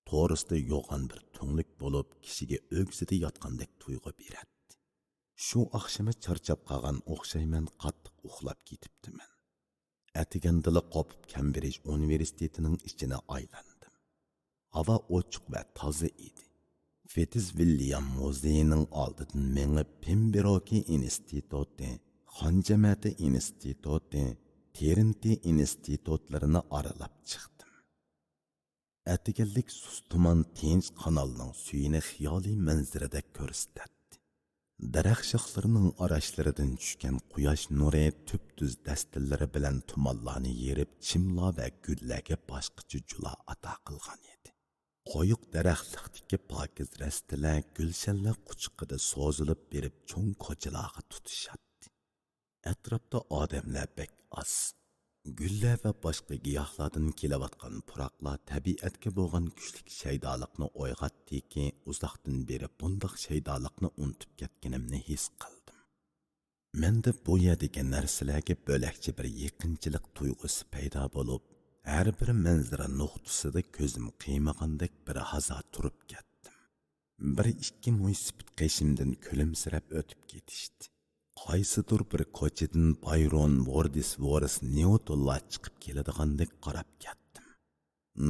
تورۇستا يوغان بىر تۈڭلۈك بولۇپ، كىشىگە ئۆگزىدە ياتقاندەك تۇيغۇ بېرەتتى. شۇ ئاخشىمى چارچاپ قالغان ئوخشايمەن، قاتتىق ئۇخلاپ كېتىپتىمەن. ئەتىگەندىلا قوپۇپ، كەمبرىج ئۇنىۋېرسىتېتىنىڭ ئىچىنى ئايلاندىم. ھاۋا ئوچۇق ۋە تازا ئىدى. فىتز ۋىللىيام مۇزېيىنىڭ ئالدىدىن مېڭىپ، پېمبېروكى ئىنستىتۇتى، خان جەمەتى ئىنستىتۇتى، تېرنتى ئىنستىتۇتلىرىنى ئارىلاپ چىقتىم. ئەتىگەنلىك سۇس تۇمان تىنچ قانالنىڭ سۈيىنى خىيالىي مەنزىرىدەك كۆرسىتەتتى. دەرەخ شاخلىرىنىڭ ئاراشلىرىدىن چۈشكەن قۇياش نۇرى تۈپتۈز دەستىلىرى بىلەن تۇمانلارنى يېرىپ، چىملار ۋە گۈللەرگە باشقىچە جۇلا ئاتا قىلغان ئىدى. قويۇق دەرەخلىكتىكى پاكىز رەستىلەر، گۈلشەنلەر قۇچىقىدا سوزۇلۇپ بېرىپ، چوڭ كوچىلارغا تۇتىشاتتى. ئەتراپتا ئادەملەر بەك ئاز. گۈللەر ۋە باشقا گىياھلاردىن كېلىۋاتقان پۇراقلار تەبىئەتكە بولغان كۈچلۈك شەيدالىقنى ئويغاتتىكى، ئۇزاقتىن بېرى بۇنداق شەيدالىقنى ئۇنتۇپ كەتكىنىمنى ھېس قىلدىم. مەندە بۇ يەردىكى نەرسىلەرگە بۆلەكچە بىر يېقىنچىلىق تۇيغۇسى پەيدا بولۇپ، ھەر بىر مەنزىرە نۇقتىسىدا كۆزۈم قىيمىغاندەك بىر ھازا تۇرۇپ كەتتىم. بىر ئىككى مۇشت سۈپۈت قېشىمدىن كۈلۈمسىرەپ ئۆتۈپ كېتىشتى. قايسىدۇر بىر كوچىدىن بايرون، ۋوردسۋورس، نيۇتونلار چىقىپ كېلىدىغاندەك قاراپ كەتتىم.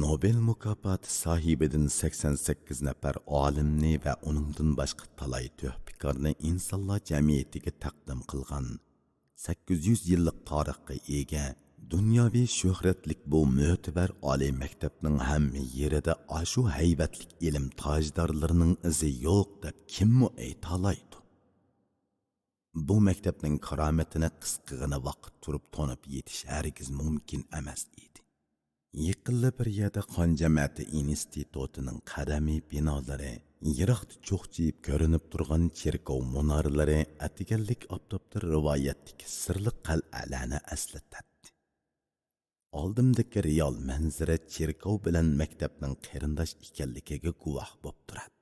نوبېل مۇكاپاتى ساھىبىدىن سەكسەن سەككىز نەپەر ئالىمنى ۋە ئۇنىڭدىن باشقا تالاي تۆھپىكارنى ئىنسانلار جەمئىيىتىگە تەقدىم قىلغان، سەككىز يۈز يىللىق تارىخقا ئىگە، دۇنياۋى شۆھرەتلىك بۇ مۆتىبەر ئالىي مەكتەپنىڭ ھەممە يېرىدە ئاشۇ ھەيۋەتلىك ئىلىم تاجدارلىرىنىڭ ئىزى يوق دەپ كىممۇ ئېيتالايدۇ؟ بۇ مەكتەپنىڭ كارامىتىنى قىسقىغىنە ۋاقىت تۇرۇپ تونۇپ يېتىش ھەرگىز مۇمكىن ئەمەس ئىدى. يېقىنلا بىر يەردە خان جەمەتى ئىنستىتۇتىنىڭ قەدىمىي بىنالىرى، يىراقتا چوقچىيىپ كۆرۈنۈپ تۇرغان چېركاۋ مۇنارىلىرى، ئەتىگەنلىك ئاپتاپتا رىۋايەتتىكى سىرلىق قەلئەلەرنى ئەسلىتەتتى. ئالدىمدىكى رېئال مەنزىرە چېركاۋ بىلەن مەكتەپنىڭ قېرىنداش ئىكەنلىكىگە گۇۋاھ بوپ تۇراتتى.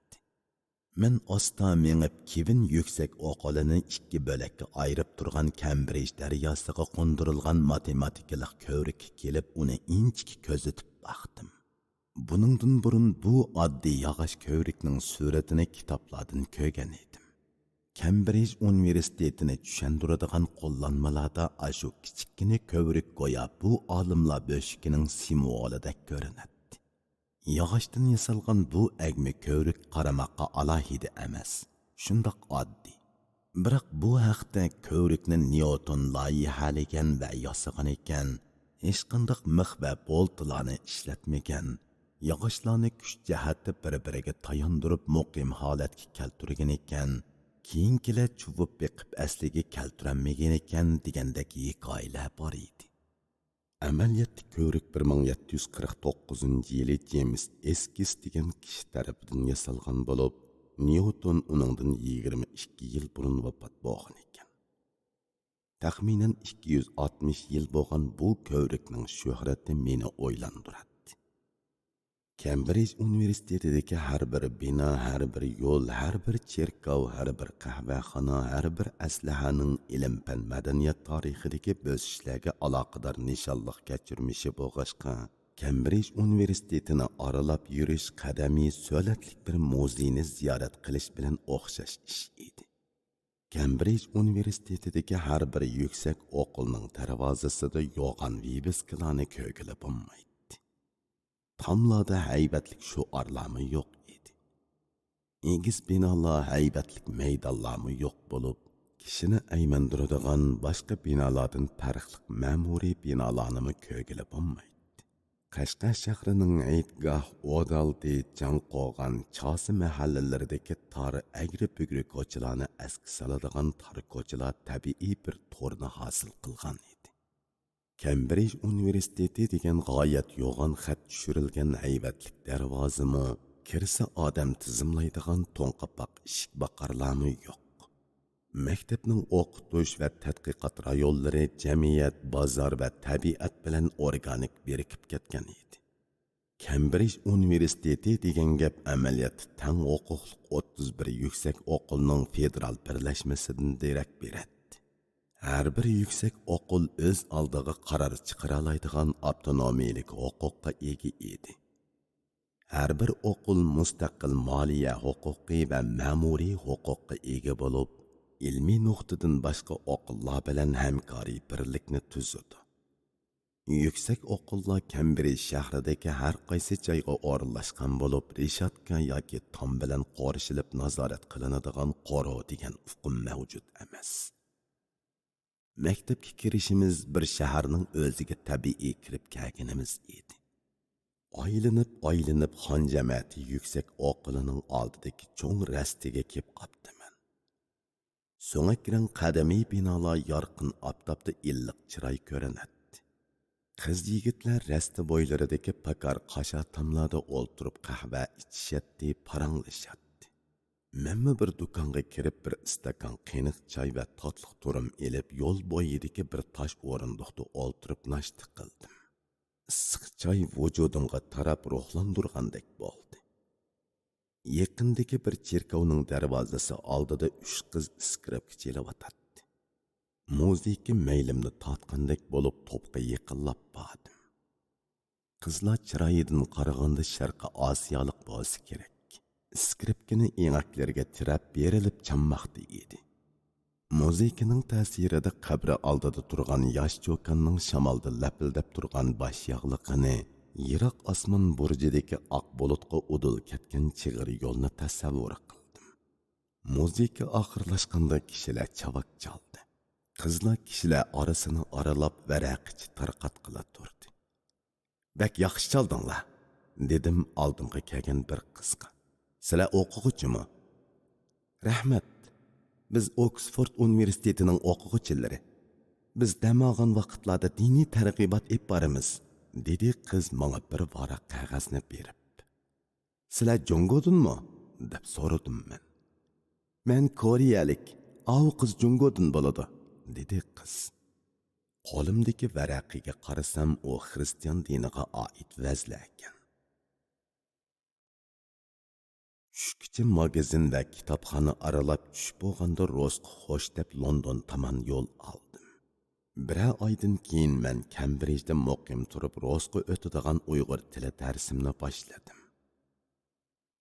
مەن ئاستا مېڭىپ، كېۋىن يۈكسەك ئوقۇلىنى ئىككى بۆلەككە ئايرىپ تۇرغان كەمبرىج دەرياسىغا قوندۇرۇلغان ماتېماتىكىلىق كۆۋرۈككە كېلىپ، ئۇنى ئىنچىكە كۆزىتىپ باقتىم. بۇنىڭدىن بۇرۇن بۇ ئاددىي ياغاچ كۆۋرۈكنىڭ سۈرىتىنى كىتابلاردىن كۆرگەن ئىدىم. كەمبرىج ئۇنىۋېرسىتېتىنى چۈشەندۈرىدىغان قوللانمىلاردا ئاشۇ كىچىككىنە كۆۋرۈك گويا بۇ ئالىملار بۆشۈكىنىڭ سىمۋولىدەك كۆرۈنەتتى. ياغاچتىن ياسالغان بۇ ئەگمە كۆۋرۈك قارىماققا ئالاھىدە ئەمەس، شۇنداق ئاددىي. بىراق بۇ ھەقتە كۆۋرۈكنى نيۇتون لايىھەلىگەن ۋە ياسىغان ئىكەن، ھېچقانداق مىخ ۋە بولتىلارنى ئىشلەتمىگەن، ياغاچلارنى كۈچ جەھەتتە بىر-بىرىگە تاياندۇرۇپ مۇقىم ھالەتكە كەلتۈرگەن ئىكەن، كېيىنكىلەر چۇۋۇپ بېقىپ ئەسلىگە كەلتۈرەلمىگەن ئىكەن دېگەندەك ھېكايىلەر بار ئىدى. ئەمەلىيەتتە كۆۋرۈك بىر مىڭ يەتتە يۈز قىرىق توققۇزىنچى يىلى جېيمس ئېسكىس دېگەن كىشى تەرىپىدىن ياسالغان بولۇپ، نيۇتون ئۇنىڭدىن يىگىرمە ئىككى يىل بۇرۇن ۋاپات بولغان ئىكەن. تەخمىنەن ئىككى يۈز ئاتمىش يىل بولغان بۇ كۆۋرۈكنىڭ شۆھرىتى مېنى ئويلاندۇراتتى. كەمبرىج ئۇنىۋېرسىتېتىدىكى ھەر بىر بىنا، ھەر بىر يول، ھەر بىر چېركاۋ، ھەر بىر قەھۋەخانا، ھەر بىر ئەسلىھەنىڭ ئىلىم-پەن، مەدەنىيەت تارىخىدىكى بۆسۈشلەرگە ئالاقىدار نىشانلىق كەچۈرمىشى بولغاچقا، كەمبرىج ئۇنىۋېرسىتېتىنى ئارىلاپ يۈرۈش قەدىمىي سۆلەتلىك بىر مۇزېينى زىيارەت قىلىش بىلەن ئوخشاش ئىش ئىدى. كەمبرىج ئۇنىۋېرسىتېتىدىكى ھەر بىر يۈكسەك ئوقۇلنىڭ دەرۋازىسىدا يوغان ۋىۋىسكىلارنى كۆرگىلى بولمايتتى. تاملاردا ھەيۋەتلىك شوئارلارمۇ يوق ئىدى. ئېگىز بىنالار، ھەيۋەتلىك مەيدانلارمۇ يوق بولۇپ، كىشىنى ئەيمەندۈرىدىغان باشقا بىنالاردىن پەرقلىق مەمۇرىي بىنالارنىمۇ كۆرگىلى بولمايتتى. قەشقەر شەھىرىنىڭ ھېيتگاھ، ئودالدى، جاڭقوغان، چاسا مەھەللىلىرىدىكى تار، ئەگرى-بۈگرى كوچىلارنى ئەسكە سالىدىغان تار كوچىلار تەبىئىي بىر تورنى ھاسىل قىلغان ئىدى. كەمبرىج ئۇنىۋېرسىتېتى دېگەن غايەت يوغان خەت چۈشۈرۈلگەن ھەيۋەتلىك دەرۋازىمۇ، كىرسە ئادەم تىزىملايدىغان توڭ قاپاق ئىشىك باقارلارمۇ يوق. مەكتەپنىڭ ئوقۇتۇش ۋە تەتقىقات رايونلىرى جەمئىيەت، بازار ۋە تەبىئەت بىلەن ئورگانىك بىرىكىپ كەتكەن ئىدى. كەمبرىج ئۇنىۋېرسىتېتى دېگەن گەپ ئەمەلىيەتتە تەڭ ھوقۇقلۇق ئوتتۇز بىر يۈكسەك ئوقۇلنىڭ فېدېرال بىرلەشمىسىدىن دېرەك بېرەتتى. ھەر بىر يۈكسەك ئوقۇل ئۆز ئالدىغا قارار چىقىرالايدىغان ئاپتونومىيەلىك ھوقۇققا ئىگە ئىدى. ھەر بىر ئوقۇل مۇستەقىل مالىيە ھوقۇقى ۋە مەمۇرىي ھوقۇققا ئىگە بولۇپ، ئىلمىي نۇقتىدىن باشقا ئوقۇللار بىلەن ھەمكارىي بىرلىكنى تۈزىدۇ. يۈكسەك ئوقۇللار كەمبرىج شەھىرىدىكى ھەر قايسى جايغا ئورۇنلاشقان بولۇپ، رېشاتكا ياكى تام بىلەن قورشىلىپ نازارەت قىلىنىدىغان قورۇ دېگەن ئۇقۇم مەۋجۇت ئەمەس. مەكتەپكە كىرىشىمىز بىر شەھەرنىڭ ئۆزىگە تەبىئىي كىرىپ كەلگىنىمىز ئىدى. ئايلىنىپ-ئايلىنىپ خان جەمەتى يۈكسەك ئوقۇلىنىڭ ئالدىدىكى چوڭ رەستىگە كېلىپ قاپتىمەن. سۆڭەك رەڭ قەدىمىي بىنالار يارقىن ئاپتاپتا ئىللىق چىراي كۆرۈنەتتى. قىز-يىگىتلەر رەستە بويلىرىدىكى پاكار قاشا تاملاردا ئولتۇرۇپ قەھۋە ئىچىشەتتى، پاراڭلىشاتتى. مەنمۇ بىر دۇكانغا كىرىپ، بىر ئىستاكان قېنىق چاي ۋە تاتلىق تۇرۇم ئېلىپ، يول بويىدىكى بىر تاش ئورۇندۇقتا ئولتۇرۇپ ناشتا قىلدىم. ئىسسىق چاي ۋۇجۇدۇمغا تاراپ روھلاندۇرغاندەك بولدى. يېقىندىكى بىر چېركاۋنىڭ دەرۋازىسى ئالدىدا ئۈچ قىز ئىسكرىپكا چېلىۋاتاتتى. مۇزىكا مەيلىمنى تارتقاندەك بولۇپ، توپقا يېقىنلاپ باردىم. قىزلار چىرايىدىن قارىغاندا شەرقىي ئاسىيالىق بولسا كېرەك. ئىسكرىپكىنى ئېڭەكلىرىگە تىرەپ بېرىلىپ چالماقتا ئىدى. مۇزىكىنىڭ تەسىرىدە قەبرە ئالدىدا تۇرغان ياش چوكاننىڭ شامالدا لەپىلدەپ تۇرغان باش ياغلىقىنى، يىراق ئاسمان بۇرجىدىكى ئاق بۇلۇتقا ئۇدۇل كەتكەن چىغىر يولنى تەسەۋۋۇر قىلدىم. مۇزىكا ئاخىرلاشقاندا كىشىلەر چاۋاك چالدى. قىزلار كىشىلەر ئارىسىنى ئارىلاپ ۋەرەقىچە تارقاتقىلى تۇردى. «بەك ياخشى چالدىڭلار»، دېدىم ئالدىمغا كەلگەن بىر قىزغا. «سىلەر ئوقۇغۇچىمۇ؟» «رەھمەت، بىز ئوكسفورد ئۇنىۋېرسىتېتىنىڭ ئوقۇغۇچىلىرى. بىز دەم ئالغان ۋاقىتلاردا دىنىي تەرغىبات ئېلىپ بارىمىز»، دېدى قىز ماڭا بىر ۋاراق قەغەزنى بېرىپ. «سىلەر جۇڭگودىنمۇ؟» دەپ سورىدىم مەن. «مەن كورېيەلىك، ئاۋۇ قىز جۇڭگودىن بولىدۇ»، دېدى قىز. قولۇمدىكى ۋەرەقىگە قارىسام، ئۇ خىرىستىيان دىنىغا ئائىت ۋەزلەر ئىكەن. چۈشكىچە ماگىزىن ۋە كىتابخانا ئارىلاپ، چۈش بولغاندا روزقا خوش دەپ لوندون تامان يول ئالدىم. بىرەر ئايدىن كېيىن مەن كەمبرىجدە مۇقىم تۇرۇپ روزقا ئۆتىدىغان ئۇيغۇر تىلى دەرسىمنى باشلىدىم.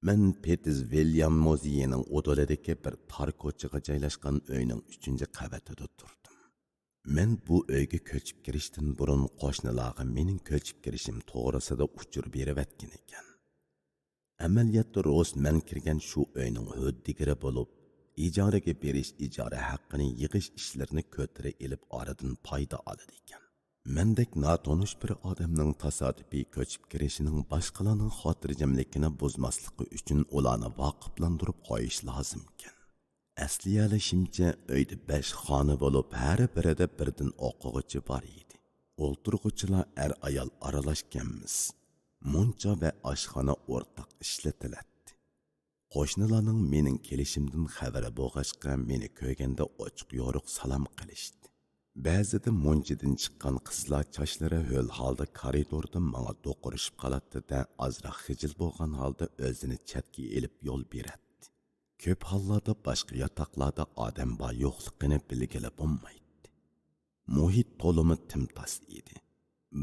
مەن پېتىز ۋىليام مۇزېيىنىڭ ئۇدۇلىدىكى بىر تار كوچىغا جايلاشقان ئۆينىڭ ئۈچىنچى قەۋىتىدە تۇردۇم. مەن بۇ ئۆيگە كۆچۈپ كىرىشتىن بۇرۇن قوشنىلارغا مېنىڭ كۆچۈپ كىرىشىم توغرىسىدا ئۇچۇر بېرىۋەتكەن ئىكەن. ئەمەلىيەتتە روس مەن كىرگەن شۇ ئۆينىڭ ھۆددىگىرى بولۇپ، ئىجارىگە بېرىش ئىجارە ھەققىنى يىغىش ئىشلىرىنى كۆتۈرە ئېلىپ ئارىدىن پايدا ئالىدىكەن. مەندەك ناتونۇش بىر ئادەمنىڭ تاسادىپىي كۆچۈپ كىرىشىنىڭ باشقىلارنىڭ خاتىرجەملىكىنى بۇزماسلىقى ئۈچۈن ئۇلارنى ۋاقىپلاندۇرۇپ قويۇش لازىمكەن. ئەسلىيەلىشىمچە، ئۆيدە بەش خانا بولۇپ، ھەر بىرىدە بىردىن ئوقۇغۇچى بار ئىدى. ئولتۇرغۇچىلار ئەر-ئايال ئارىلاشكەنمىز. مۇنچا ۋە ئاشخانا ئورتاق ئىشلىتىلەتتى. قوشنىلارنىڭ مېنىڭ كېلىشىمدىن خەۋىرى بولغاچقا، مېنى كۆرگەندە ئوچۇق-يورۇق سالام قىلىشتى. بەزىدە مۇنچىدىن چىققان قىزلار چاچلىرى ھۆل ھالدا كارىدوردا ماڭا دوقۇرۇشۇپ قالاتتى-دە، ئازراق خىجىل بولغان ھالدا ئۆزىنى چەتكە ئېلىپ يول بېرەتتى. كۆپ ھاللاردا باشقا ياتاقلاردا ئادەم بار-يوقلۇقىنى بىلگىلى بولمايتتى. مۇھىت تولىمۇ تىمتاس ئىدى.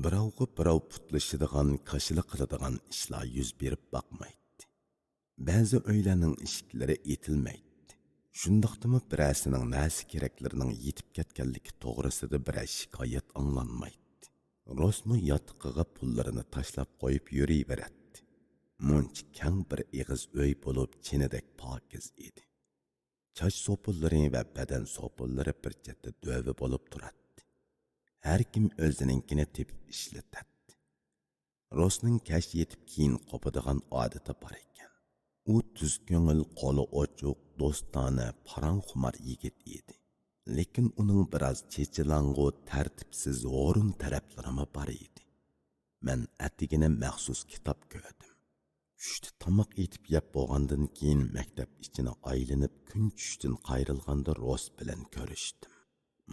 بىراۋغا بىراۋ پۇتلىشىدىغان، كاشىلا قىلىدىغان ئىشلار يۈز بېرىپ باقمايتتى. بەزى ئۆيلەرنىڭ ئىشىكلىرى ئېتىلمەيتتى. شۇنداقتىمۇ بىرەرسىنىڭ نەرسە-كېرەكلىرىنىڭ يېتىپ كەتكەنلىكى توغرىسىدا بىرەر شىكايەت ئاڭلانمايتتى. روسمۇ ياتىقىغا پۇللىرىنى تاشلاپ قويۇپ يۈرۈۋېرەتتى. مۇنچە كەڭ بىر ئېغىز ئۆي بولۇپ، چىنىدەك پاكىز ئىدى. چاچ سوپۇنلىرى ۋە بەدەن سوپۇنلىرى بىر چەتتە دۆۋە بولۇپ تۇراتتى. ھەر كىم ئۆزىنىڭكىنى تېپىپ ئىشلىتەتتى. روسنىڭ كەچ يېتىپ كېيىن قوپىدىغان ئادىتى بار ئىكەن. ئۇ تۈز كۆڭۈل، قولى ئوچۇق، دوستانە، پاراڭخۇمار يىگىت ئىدى. لېكىن ئۇنىڭ بىراز چېچىلاڭغۇ، تەرتىپسىز، ھورۇن تەرەپلىرىمۇ بار ئىدى. مەن ئەتىگىنى مەخسۇس كىتاب كۆردۈم. چۈشتە تاماق ئېتىپ يەپ بولغاندىن كېيىن مەكتەپ ئىچىنى ئايلىنىپ، كۈن چۈشتىن قايرىلغاندا روس بىلەن كۆرۈشتۈم.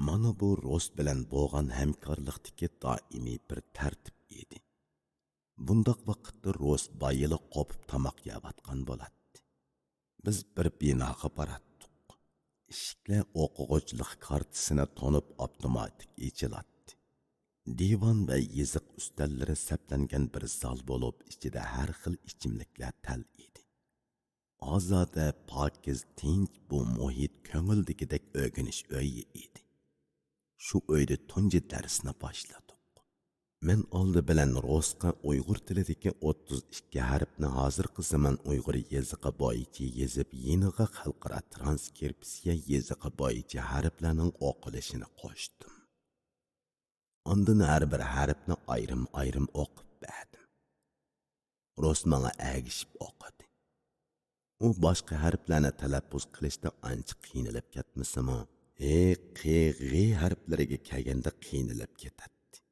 مانا بۇ روس بىلەن بولغان ھەمكارلىقتىكى دائىمىي بىر تەرتىپ ئىدى. بۇنداق ۋاقىتتا روس بايىلا قوپۇپ تاماق يەۋاتقان بولاتتى. بىز بىر بىناغا باراتتۇق. ئىشىكلەر ئوقۇغۇچىلىق كارتىسىنى تونۇپ ئاپتوماتىك ئېچىلاتتى. دىۋان ۋە يېزىق ئۈستەللىرى سەپلەنگەن بىر زال بولۇپ، ئىچىدە ھەر خىل ئىچىملىكلەر تەل ئىدى. ئازادە، پاكىز، تىنچ بۇ مۇھىت كۆڭۈلدىكىدەك ئۆگىنىش ئۆيى ئىدى. شۇ ئۆيدە تۇنجى دەرسنى باشلىدۇق. مەن ئالدى بىلەن روسقا ئۇيغۇر تىلىدىكى ئوتتۇز ئىككى ھەرپنى ھازىرقى زامان ئۇيغۇر يېزىقى بويىچە يېزىپ، يېنىغا خەلقئارا ترانسكرىپسىيە يېزىقى بويىچە ھەرپلەرنىڭ ئوقۇلۇشىنى قوشتۇم. ئاندىن ھەر بىر ھەرپنى ئايرىم-ئايرىم ئوقۇپ بەردىم. روس ماڭا ئەگىشىپ ئوقۇدى. ئۇ باشقا ھەرپلەرنى تەلەپپۇز قىلىشتا ئانچە قىينىلىپ كەتمىسىمۇ، ھې، قې، غې ھەرپلىرىگە كەلگەندە قىينىلىپ كېتەتتى.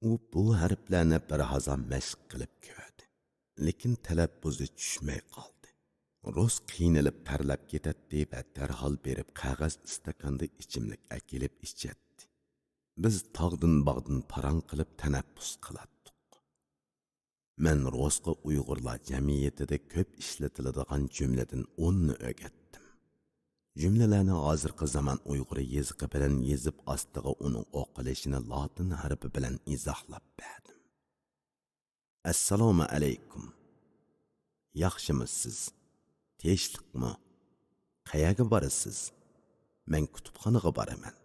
ئۇ بۇ ھەرپلەرنى بىر ھازا مەشىق قىلىپ كۆردى، لېكىن تەلەپپۇزى چۈشمەي قالدى. روس قىينىلىپ تەرلەپ كېتەتتى ۋە دەرھال بېرىپ قەغەز ئىستاكاندا ئىچىملىك ئەكېلىپ ئىچەتتى. بىز تاغدىن-باغدىن پاراڭ قىلىپ تەنەپپۇس قىلاتتۇق. مەن روسقا ئۇيغۇرلار جەمئىيىتىدە كۆپ ئىشلىتىلىدىغان جۈملىدىن ئوننى ئۆگەتتىم. جۈملىلەرنى ھازىرقى زامان ئۇيغۇر يېزىقى بىلەن يېزىپ، ئاستىغا ئۇنىڭ ئوقۇلۇشىنى لاتىن ھەرپى بىلەن ئىزاھلاپ بەردىم. ئەسسالامۇ ئەلەيكۇم. ياخشىمۇسىز؟ تىنچلىقمۇ؟ قەيەرگە بارىسىز؟ مەن كۇتۇپخانىغا بارىمەن.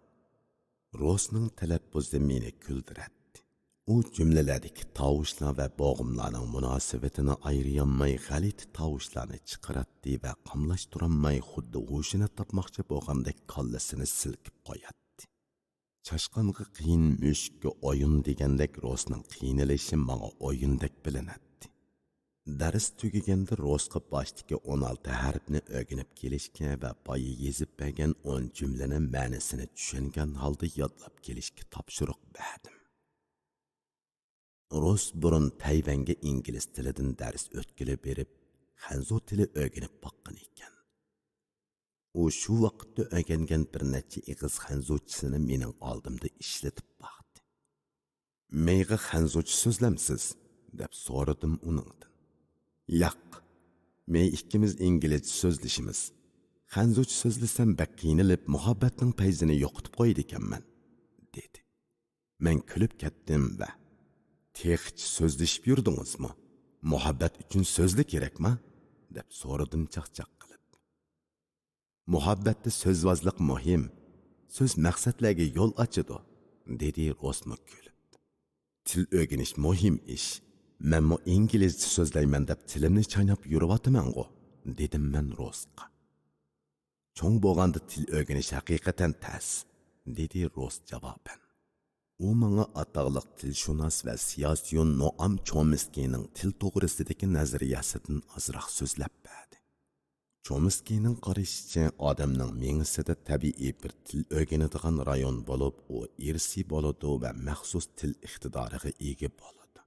روسنىڭ تەلەپپۇزى مېنى كۈلدۈرەتتى. ئۇ جۈملىلەردىكى تاۋۇشلار ۋە بوغۇملارنىڭ مۇناسىۋىتىنى ئايرىيالماي، غەلىتە تاۋۇشلارنى چىقىراتتى ۋە قاملاشتۇرالماي، خۇددى ھوشىنى تاپماقچى بولغاندەك كاللىسىنى سىلكىپ قوياتتى. چاشقانغا قىيىن، مۈشۈككە ئويۇن دېگەندەك، روسنىڭ قىينىلىشى ماڭا ئويۇندەك بىلىنەتتى. دەرس تۈگىگەندە روسقا باشتىكى ئون ئالتە ھەرپنى ئۆگىنىپ كېلىشكە ۋە بايا يېزىپ بەرگەن ئون جۈملىنى مەنىسىنى چۈشەنگەن ھالدا يادلاپ كېلىشكە تاپشۇرۇق بەردىم. روس بۇرۇن تەيۋەنگە ئىنگلىز تىلىدىن دەرس ئۆتكىلى بېرىپ، خەنزۇ تىلى ئۆگىنىپ باققان ئىكەن. ئۇ شۇ ۋاقىتتا ئۆگەنگەن بىر نەچچە ئېغىز خەنزۇچىسىنى مېنىڭ ئالدىمدا ئىشلىتىپ باقتى. «مېيغا خەنزۇچە سۆزلەمسىز؟» دەپ سورىدىم ئۇنىڭدىن. «ياق، مېي ئىككىمىز ئىنگلىزچە سۆزلىشىمىز. خەنزۇچە سۆزلىسەم بەك قىينىلىپ، مۇھەببەتنىڭ پەيزىنى يوقىتىپ قويىدىكەنمەن»، دېدى. مەن كۈلۈپ كەتتىم ۋە، «تېخىچە سۆزلىشىپ يۈردىڭىزمۇ؟ مۇھەببەت ئۈچۈن سۆزلە كېرەكما؟» دەپ سورىدىم چاقچاق قىلىپ. مۇھەببەتتە سۆزۋازلىق مۇھىم. سۆز مەقسەتلەرگە يول ئاچىدۇ، دېدى روسمۇ كۈلۈپ. تىل ئۆگىنىش مۇھىم ئىش. مەنمۇ ئىنگلىزچە سۆزلەيمەن دەپ تىلىمنى چايناپ يۈرۈۋاتىمەنغۇ، دېدىم مەن روسقا. چوڭ بولغاندا تىل ئۆگىنىش ھەقىقەتەن تەس، دېدى روس جاۋابەن. ئۇ ماڭا ئاتاقلىق تىلشۇناس ۋە سىياسىيون نوئام چومسكىنىڭ تىل توغرىسىدىكى نەزەرىيەسىدىن ئازراق سۆزلەپ بەردى. چومسكىنىڭ قارىشىچە، ئادەمنىڭ مېڭىسىدە تەبىئىي بىر تىل ئۆگىنىدىغان رايون بولۇپ، ئۇ ئىرسىي بولىدۇ ۋە مەخسۇس تىل ئىقتىدارىغا ئىگە بولىدۇ.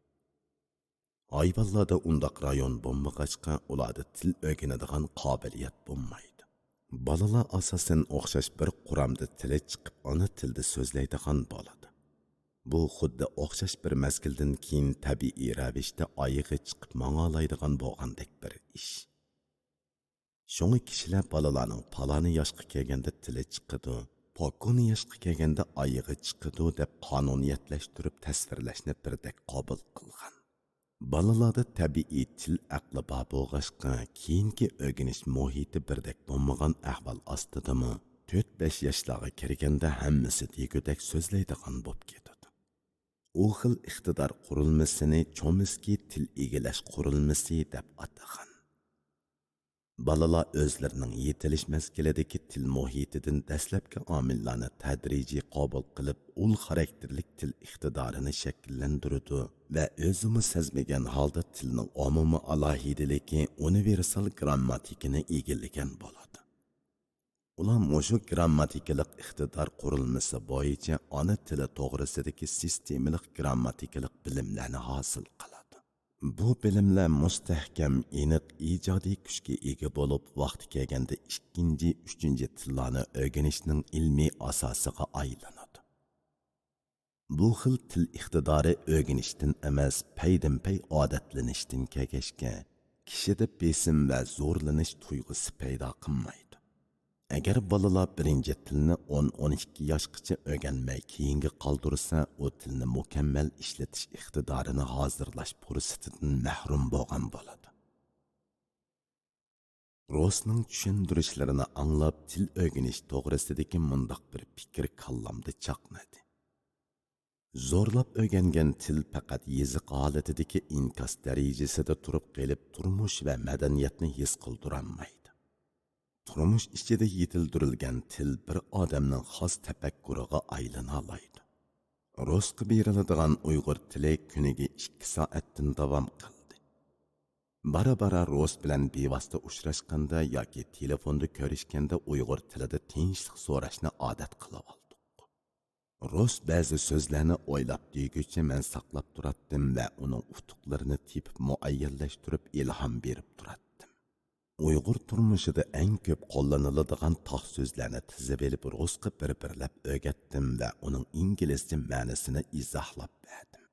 ھايۋانلاردا ئۇنداق رايون بولمىغاچقا، ئۇلاردا تىل ئۆگىنىدىغان قابىلىيەت بولمايدۇ. بالىلار ئاساسەن ئوخشاش بىر قۇرامدا تىلى چىقىپ، ئانا تىلدا سۆزلەيدىغان بولىدۇ. بۇ خۇددى ئوخشاش بىر مەزگىلدىن كېيىن تەبىئىي رەۋىشتە ئايىغى چىقىپ ماڭالايدىغان بولغاندەك بىر ئىش. شۇڭا كىشىلەر بالىلارنىڭ پالانى ياشقا كەلگەندە تىلى چىقىدۇ، پوكۇنى ياشقا كەلگەندە ئايىغى چىقىدۇ دەپ قانۇنىيەتلەشتۈرۈپ تەسۋىرلەشنى بىردەك قوبۇل قىلغان. بالىلاردا تەبىئىي تىل ئەقلى بار بولغاچقا، كېيىنكى ئۆگىنىش مۇھىتى بىردەك بولمىغان ئەھۋال ئاستىدىمۇ، تۆت بەش ياشلارغا كىرگەندە ھەممىسى دېگۈدەك سۆزلەيدىغان بولۇپ كېتىدۇ. ئۇ خىل ئىقتىدار قۇرۇلمىسىنى چومسكىي تىل ئىگىلەش قۇرۇلمىسى دەپ ئاتىغان. بالىلار ئۆزلىرىنىڭ يېتىلىش مەزگىلىدىكى تىل مۇھىتىدىن دەسلەپكى ئامىللارنى تەدرىجىي قوبۇل قىلىپ، ئۇل خاراكتېرلىك تىل ئىقتىدارىنى شەكىللەندۈرىدۇ ۋە ئۆزىمۇ سەزمىگەن ھالدا تىلنىڭ ئومۇمىي ئالاھىدىلىكى، ئۇنىۋېرسال گىرامماتىكىنى ئىگىلىگەن بولىدۇ. ئۇلار مۇشۇ گىرامماتىكىلىق ئىقتىدار قۇرۇلمىسى بويىچە ئانا تىلى توغرىسىدىكى سىستېمىلىق گىرامماتىكىلىق بىلىملەرنى ھاسىل قىلىدۇ. بۇ بىلىملەر مۇستەھكەم، ئېنىق ئىجادىي كۈچكە ئىگە بولۇپ، ۋاقتى كەلگەندە ئىككىنچى، ئۈچىنچى تىللارنى ئۆگىنىشنىڭ ئىلمىي ئاساسىغا ئايلىنىدۇ. بۇ خىل تىل ئىقتىدارى ئۆگىنىشتىن ئەمەس، پەيدىنپەي ئادەتلىنىشتىن كەلگەچكە، كىشىدە بېسىم ۋە زورلىنىش تۇيغۇسى پەيدا قىلمايدۇ. ئەگەر بالىلار بىرىنچى تىلنى ئون، ئون ئىككى ياشقىچە ئۆگەنمەي كېيىنگە قالدۇرسا، ئۇ تىلنى مۇكەممەل ئىشلىتىش ئىقتىدارىنى ھازىرلاش پۇرسىتىدىن مەھرۇم بولغان بولىدۇ. روسنىڭ چۈشەندۈرۈشلىرىنى ئاڭلاپ، تىل ئۆگىنىش توغرىسىدىكى مۇنداق بىر پىكىر كاللامدا چاقنىدى. زورلاپ ئۆگەنگەن تىل پەقەت يېزىق ھالىتىدىكى ئىنكاس دەرىجىسىدە تۇرۇپ قېلىپ، تۇرمۇش ۋە مەدەنىيەتنى ھېس قىلدۇرالمايدۇ. تۇرمۇش ئىچىدە يېتىلدۈرۈلگەن تىل بىر ئادەمنىڭ خاس تەپەككۇرىغا ئايلىنالايدۇ. روسقا بېرىلىدىغان ئۇيغۇر تىلى كۈنىگە ئىككى سائەتتىن داۋام قىلدى. بارا-بارا روس بىلەن بىۋاسىتە ئۇچراشقاندا ياكى تېلېفوندا كۆرۈشكەندە ئۇيغۇر تىلىدا تىنچلىق سوراشنى ئادەت قىلىۋالدۇق. روس بەزى سۆزلەرنى ئويلاپ دېگۈچە مەن ساقلاپ تۇراتتىم ۋە ئۇنىڭ ئۇتۇقلىرىنى تېپىپ مۇئەييەنلەشتۈرۈپ ئىلھام بېرىپ تۇراتتىم. ئۇيغۇر تۇرمۇشىدا ئەڭ كۆپ قوللىنىلىدىغان تاق سۆزلەرنى تىزىۋېلىپ روسقا بىر-بىرلەپ ئۆگەتتىم ۋە ئۇنىڭ ئىنگلىزچە مەنىسىنى ئىزاھلاپ بەردىم.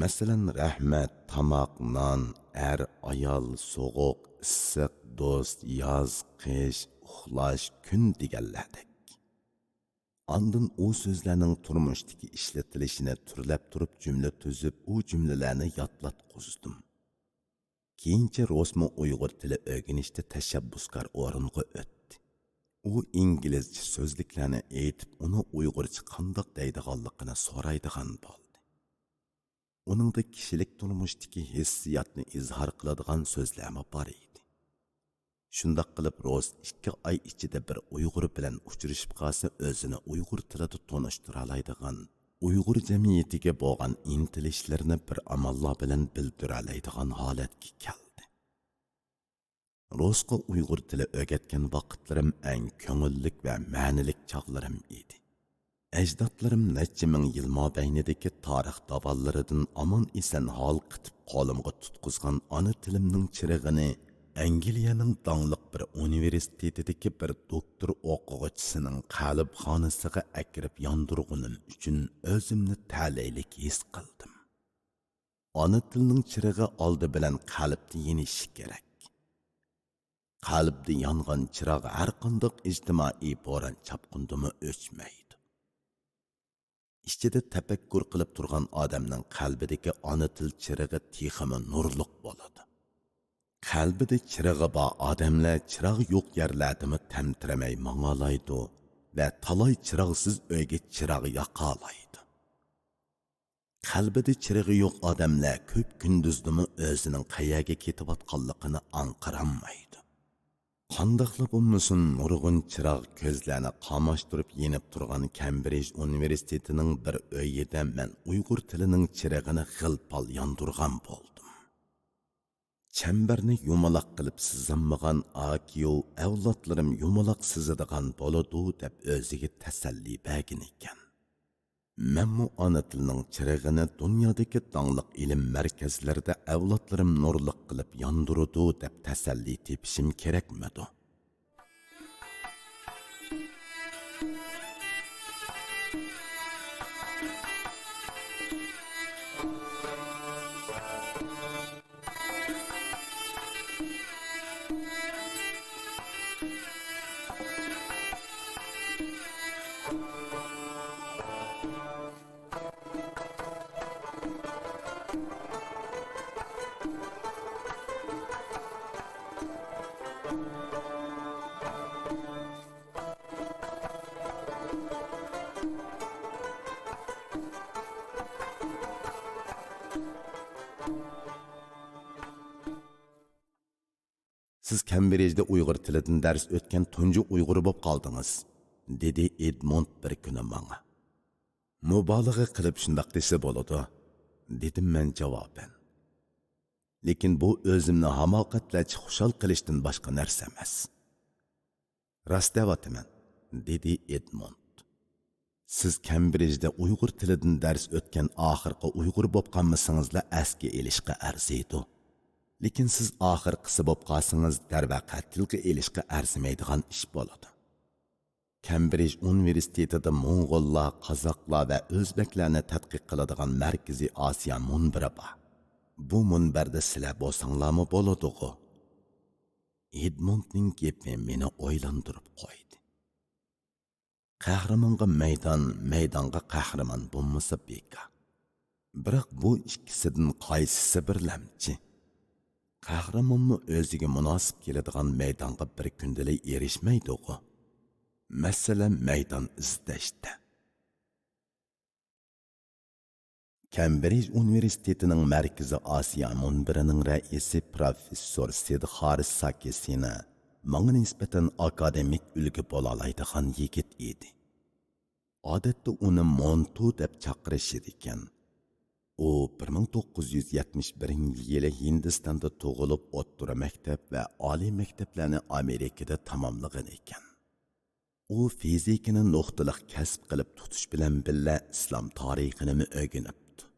مەسىلەن، رەھمەت، تاماق، نان، ئەر، ئايال، سوغۇق، ئىسسىق، دوست، ياز، قىش، ئۇخلاش، كۈن دېگەنلەردەك. ئاندىن ئۇ سۆزلەرنىڭ تۇرمۇشتىكى ئىشلىتىلىشىنى تۈرلەپ تۇرۇپ جۈملە تۈزۈپ، ئۇ جۈملىلەرنى يادلاتقۇزدۇم. كېيىنچە روسمۇ ئۇيغۇر تىلى ئۆگىنىشتە تەشەببۇسكار ئورۇنغا ئۆتتى. ئۇ ئىنگلىزچە سۆزلۈكلەرنى ئېيتىپ، ئۇنى ئۇيغۇرچە قانداق دەيدىغانلىقىنى سورايدىغان بولدى. ئۇنىڭدا كىشىلىك تۇرمۇشتىكى ھېسسىياتنى ئىزھار قىلىدىغان سۆزلەرمۇ بار ئىدى. شۇنداق قىلىپ، روز ئىككى ئاي ئىچىدە بىر ئۇيغۇر بىلەن ئۇچرىشىپ قالسا، ئۆزىنى ئۇيغۇر تىلىدا تونۇشتۇرالايدىغان، ئۇيغۇر جەمئىيىتىگە بولغان ئىنتىلىشلىرىنى بىر ئاماللار بىلەن بىلدۈرەلەيدىغان ھالەتكە كەلدى. روسقا ئۇيغۇر تىلى ئۆگەتكەن ۋاقىتلىرىم ئەڭ كۆڭۈللۈك ۋە مەنىلىك چاغلىرىم ئىدى. ئەجدادلىرىم نەچچە مىڭ يىل مابەينىدىكى تارىخ داۋانلىرىدىن ئامان-ئېسەن ھالقىتىپ قولۇمغا تۇتقۇزغان ئانا تىلىمنىڭ چىرىغىنى ئەنگلىيەنىڭ داڭلىق بىر ئۇنىۋېرسىتېتىدىكى بىر دوكتور ئوقۇغۇچىسىنىڭ قەلبخانىسىغا ئەكىرىپ ياندۇرغىنىم ئۈچۈن ئۆزۈمنى تەلەيلىك ھېس قىلدىم. ئانا تىلنىڭ چىرىغى ئالدى بىلەن قەلبتە يېنىشى كېرەك. قەلبتە يانغان چىراغ ھەرقانداق ئىجتىمائىي بوران چاپقۇندىمۇ ئۆچمەيدۇ. ئىچىدە تەپەككۇر قىلىپ تۇرغان ئادەمنىڭ قەلبىدىكى ئانا تىل چىرىغى تېخىمۇ نۇرلۇق بولىدۇ. قەلبىدە چىرىغى بار ئادەملەر چىراغ يوق يەرلەردىمۇ تەمتىرىمەي ماڭالايدۇ ۋە تالاي چىراغسىز ئۆيگە چىراغ ياقالايدۇ. قەلبىدە چىرىغى يوق ئادەملەر كۆپ كۈندۈزدىمۇ ئۆزىنىڭ قەيەرگە كېتىۋاتقانلىقىنى ئاڭقىرالمايدۇ. قانداقلا بولمىسۇن، نۇرغۇن چىراغ كۆزلەرنى قاماشتۇرۇپ يېنىپ تۇرغان كەمبرىج ئۇنىۋېرسىتېتىنىڭ بىر ئۆيىدە مەن ئۇيغۇر تىلىنىڭ چىرىغىنى غىل-پال ياندۇرغان بولدۇم. چەمبەرنى يۇمىلاق قىلىپ سىزالمىغان ئاكيو ئەۋلادلىرىم يۇمىلاق سىزىدىغان بولىدۇ دەپ ئۆزىگە تەسەللى بەرگەن ئىكەن. مەنمۇ ئانا تىلنىڭ چىرىغىنى دۇنيادىكى داڭلىق ئىلىم مەركەزلىرىدە ئەۋلادلىرىم نۇرلۇق قىلىپ ياندۇرىدۇ دەپ تەسەللى تېپىشىم كېرەكمىدۇ؟ سىز كەمبرىجدە ئۇيغۇر تىلىدىن دەرس ئۆتكەن تۇنجى ئۇيغۇر بولۇپ قالدىڭىز، دېدى ئېدموند بىر كۈنى ماڭا. مۇبالىغە قىلىپ شۇنداق دېسە بولىدۇ، دېدىم مەن جاۋابەن. لېكىن بۇ ئۆزۈمنى ھاماقەتلەرچە خۇشال قىلىشتىن باشقا نەرسە ئەمەس. راست دەۋاتىمەن، دېدى ئېدموند. سىز كەمبرىجدە ئۇيغۇر تىلىدىن دەرس ئۆتكەن ئاخىرقى ئۇيغۇر بوپ قالمىسىڭىزلا ئەسكە ئېلىشقا ئەرزىيدۇ. لېكىن سىز ئاخىرقىسى بوپ قالسىڭىز، دەرۋەقە تىلغا ئېلىشقا ئەرزىمەيدىغان ئىش بولىدۇ. كەمبرىج ئۇنىۋېرسىتېتىدا موڭغۇللار، قازاقلار ۋە ئۆزبەكلەرنى تەتقىق قىلىدىغان مەركىزىي ئاسىيا مۇنبىرى بار. بۇ مۇنبەردە سىلەر بولساڭلارمۇ بولىدىغۇ؟ ئېدموندنىڭ گېپى مېنى ئويلاندۇرۇپ قويدى. قەھرىمانغا مەيدان، مەيدانغا قەھرىمان بولمىسا بىكار. بىراق بۇ ئىككىسىدىن قايسىسى بىرلەمچى؟ قەھرىمانمۇ ئۆزىگە مۇناسىپ كېلىدىغان مەيدانغا بىر كۈندىلا ئېرىشمەيدىغۇ؟ مەسىلە مەيدان ئىزدەشتە. كەمبرىج ئۇنىۋېرسىتېتىنىڭ مەركىزىي ئاسىيا مۇنبىرىنىڭ رەئىسى پروفېسسور سىدخار ساكىسىنا ماڭا نىسبەتەن ئاكادېمىك ئۈلگە بولالايدىغان يىگىت ئىدى. ئادەتتە ئۇنى مونتو دەپ چاقىرىشىدىكەن. ئۇ بىر مىڭ توققۇز يۈز يەتمىش بىرىنچى يىلى ھىندىستاندا تۇغۇلۇپ، ئوتتۇرا مەكتەپ ۋە ئالىي مەكتەپلەرنى ئامېرىكىدا تاماملىغان ئىكەن. ئۇ فىزىكىنى نۇقتىلىق كەسىپ قىلىپ تۇتۇش بىلەن بىللە، ئىسلام تارىخىنىمۇ ئۆگىنىپتۇ.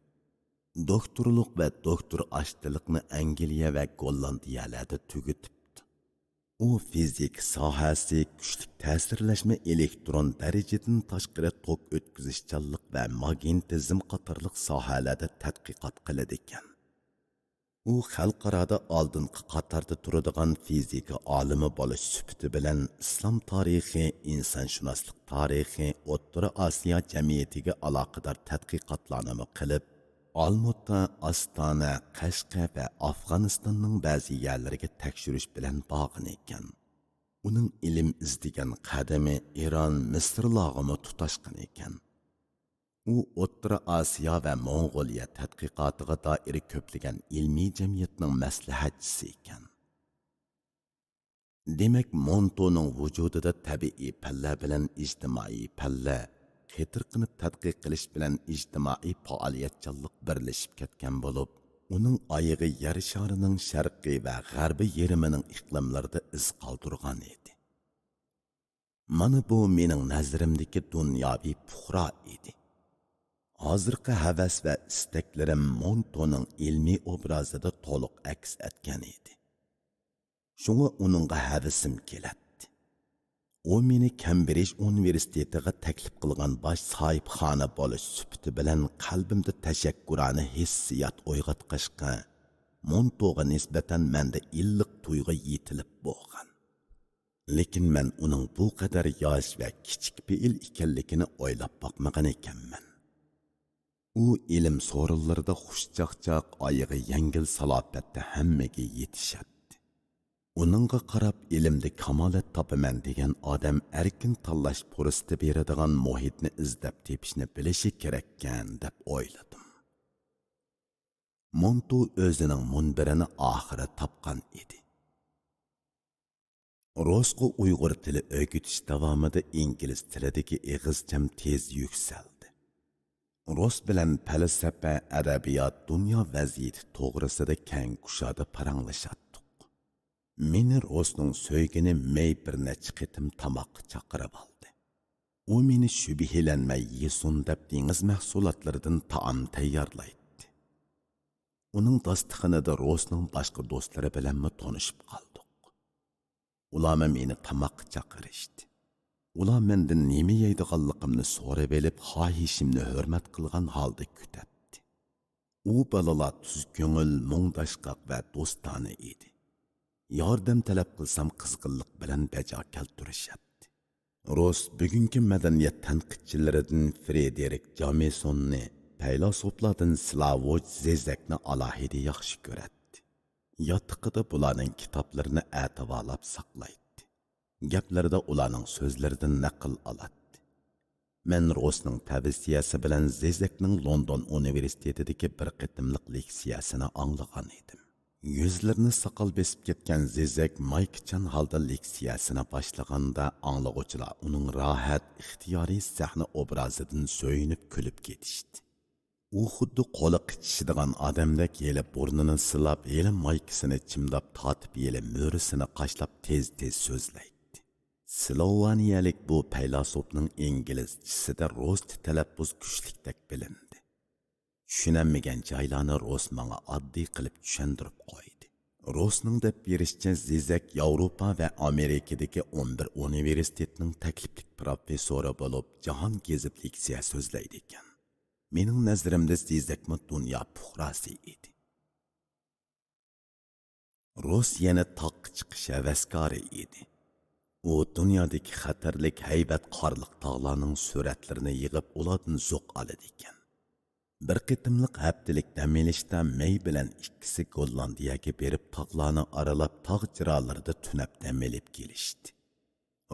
دوكتورلۇق ۋە دوكتور ئاشتىلىقنى ئەنگلىيە ۋە گوللاندىيەلەردە تۈگىتىپتۇ. ئۇ فىزىكا ساھەسى، كۈچلۈك تەسىرلەشمە، ئېلېكترون دەرىجىدىن تاشقىرى توك ئۆتكۈزۈشچانلىق ۋە ماگنىتىزم قاتارلىق ساھەلەردە تەتقىقات قىلىدىكەن. ئۇ خەلقئارادا ئالدىنقى قاتاردا تۇرىدىغان فىزىكا ئالىمى بولۇش سۈپىتى بىلەن ئىسلام تارىخى، ئىنسانشۇناسلىق تارىخى، ئوتتۇرا ئاسىيا جەمئىيىتىگە ئالاقىدار تەتقىقاتلارنىمۇ قىلىپ، ئالمۇتا، ئاستانە، قەشقەر ۋە ئافغانىستاننىڭ بەزى يەرلىرىگە تەكشۈرۈش بىلەن بارغان ئىكەن. ئۇنىڭ ئىلىم ئىزدىگەن قەدىمى ئىران، مىسىرلارغىمۇ تۇتاشقان ئىكەن. ئۇ ئوتتۇرا ئاسىيا ۋە موڭغۇلىيە تەتقىقاتىغا دائىر كۆپلىگەن ئىلمىي جەمئىيەتنىڭ مەسلىھەتچىسى ئىكەن. دېمەك، مونتونىڭ ۋۇجۇدىدا تەبىئىي پەنلەر بىلەن ئىجتىمائىي پەنلەر، قېتىرقىنىپ تەتقىق قىلىش بىلەن ئىجتىمائىي پائالىيەتچانلىق بىرلىشىپ كەتكەن بولۇپ، ئۇنىڭ ئايىغى يەر شارىنىڭ شەرقىي ۋە غەربىي يېرىمىنىڭ ئىقلىملىرىدا ئىز قالدۇرغان ئىدى. مانا بۇ مېنىڭ نەزىرىمدىكى دۇنياۋى پۇقرا ئىدى. ھازىرقى ھەۋەس ۋە ئىستەكلىرىم مونتونىڭ ئىلمىي ئوبرازىدا تولۇق ئەكس ئەتكەن ئىدى. شۇڭا ئۇنىڭغا ھەۋىسىم كېلەتتى. ئۇ مېنى كەمبرىج ئۇنىۋېرسىتېتىغا تەكلىپ قىلغان باش ساھىبخانا بولۇش سۈپىتى بىلەن قەلبىمدە تەشەككۈرانە ھېسسىيات ئويغاتقاچقا، مونتوغا نىسبەتەن مەندە ئىللىق تۇيغۇ يېتىلىپ بولغان. لېكىن مەن ئۇنىڭ بۇ قەدەر ياش ۋە كىچىك پېئىل ئىكەنلىكىنى ئويلاپ باقمىغان ئىكەنمەن. ئۇ ئىلىم سورۇنلىرىدا خۇشچاقچاق، ئايىغى يەڭگىل سالاپەتتە ھەممىگە يېتىشەتتى. ئۇنىڭغا قاراپ ئىلىمدە كامالەت تاپىمەن دېگەن ئادەم ئەركىن تاللاش پۇرسىتى بېرىدىغان مۇھىتنى ئىزدەپ تېپىشنى بىلىشى كېرەككەن دەپ ئويلىدىم. مونتو ئۆزىنىڭ مۇنبىرىنى ئاخىرى تاپقان ئىدى. روسقا ئۇيغۇر تىلى ئۆگىتىش داۋامىدا ئىنگلىز تىلىدىكى ئېغىزچەم تېز يۈكسەلدى. روس بىلەن پەلسەپە، ئەدەبىيات، دۇنيا ۋەزىيىتى توغرىسىدا كەڭ كۇشادە پاراڭلىشاتتۇق. مېنى روسنىڭ سۆيگىنى مەي بىر نەچچە قېتىم تاماققا چاقىرىۋالدى. ئۇ مېنى شۈبھىلەنمەي يېسۇن دەپ دېڭىز مەھسۇلاتلىرىدىن تائام تەييارلايتتى. ئۇنىڭ داستىخىنىدا روسنىڭ باشقا دوستلىرى بىلەنمۇ تونۇشۇپ قالدۇق. ئۇلارمۇ مېنى تاماققا چاقىرىشتى. ئۇلار مەندىن نېمە يەيدىغانلىقىمنى سورىۋېلىپ، خاھىشىمنى ھۆرمەت قىلغان ھالدا كۈتەتتى. ئۇ بالىلار تۈز كۆڭۈل، مۇڭداشقاق ۋە دوستانە ئىدى. ياردەم تەلەپ قىلسام، قىزغىنلىق بىلەن بەجا كەلتۈرۈشەتتى. روس بۈگۈنكى مەدەنىيەت تەنقىدچىلىرىدىن فرېدېرىك جامېسوننى، پەيلاسوپلاردىن سلاۋوج زېزەكنى ئالاھىدە ياخشى كۆرەتتى. ياتىقىدا بۇلارنىڭ كىتابلىرىنى ئەتىۋارلاپ ساقلايتتى. گەپلىرىدە ئۇلارنىڭ سۆزلىرىدىن نەقىل ئالاتتى. مەن روسنىڭ تەۋسىيەسى بىلەن زېزەكنىڭ لوندون ئۇنىۋېرسىتېتىدىكى بىر قېتىملىق لېكسىيەسىنى ئاڭلىغان ئىدىم. يۈزلىرىنى ساقال بېسىپ كەتكەن زېزەك مايكىچان ھالدا لېكسىيەسىنى باشلىغاندا، ئاڭلىغۇچىلار ئۇنىڭ راھەت، ئىختىيارىي سەھنە ئوبرازىدىن سۆيۈنۈپ كۈلۈپ كېتىشتى. ئۇ خۇددى قولى قىچىشىدىغان ئادەمدەك ھېلى بۇرنىنى سىلاپ، ھېلى مايكىسىنى چىمداپ تارتىپ، ھېلى مۈرىسىنى قاشلاپ تېز-تېز سۆزلەيتتى. سلوۋانىيەلىك بۇ پەيلاسوپنىڭ ئىنگلىزچىسىدە روسچە تەلەپپۇز كۈچلۈكتەك بىلىندى. چۈشىنەلمىگەن جايلارنى روس ماڭا ئاددىي قىلىپ چۈشەندۈرۈپ قويدى. روسنىڭ دەپ بېرىشىچە، زېزەك ياۋروپا ۋە ئامېرىكىدىكى ئون بىر ئۇنىۋېرسىتېتنىڭ تەكلىپلىك پروفېسسورى بولۇپ، جاھان گېزىپ لېكسىيە سۆزلەيدىكەن. مېنىڭ نەزىرىمدە زېزەكمۇ دۇنيا پۇقراسى ئىدى. روس يەنە تاغقا چىقىش ھەۋەسكارى ئىدى. ئۇ دۇنيادىكى خەتەرلىك ھەيۋەت قارلىق تاغلارنىڭ سۈرەتلىرىنى يىغىپ، ئۇلاردىن زوق ئالىدىكەن. بىر قېتىملىق ھەپتىلىك دەم ئېلىشتا مەي بىلەن ئىككىسى گوللاندىيەگە بېرىپ، تاغلارنى ئارىلاپ، تاغ جىرالىرىدا تۈنەپ دەم ئېلىپ كېلىشتى.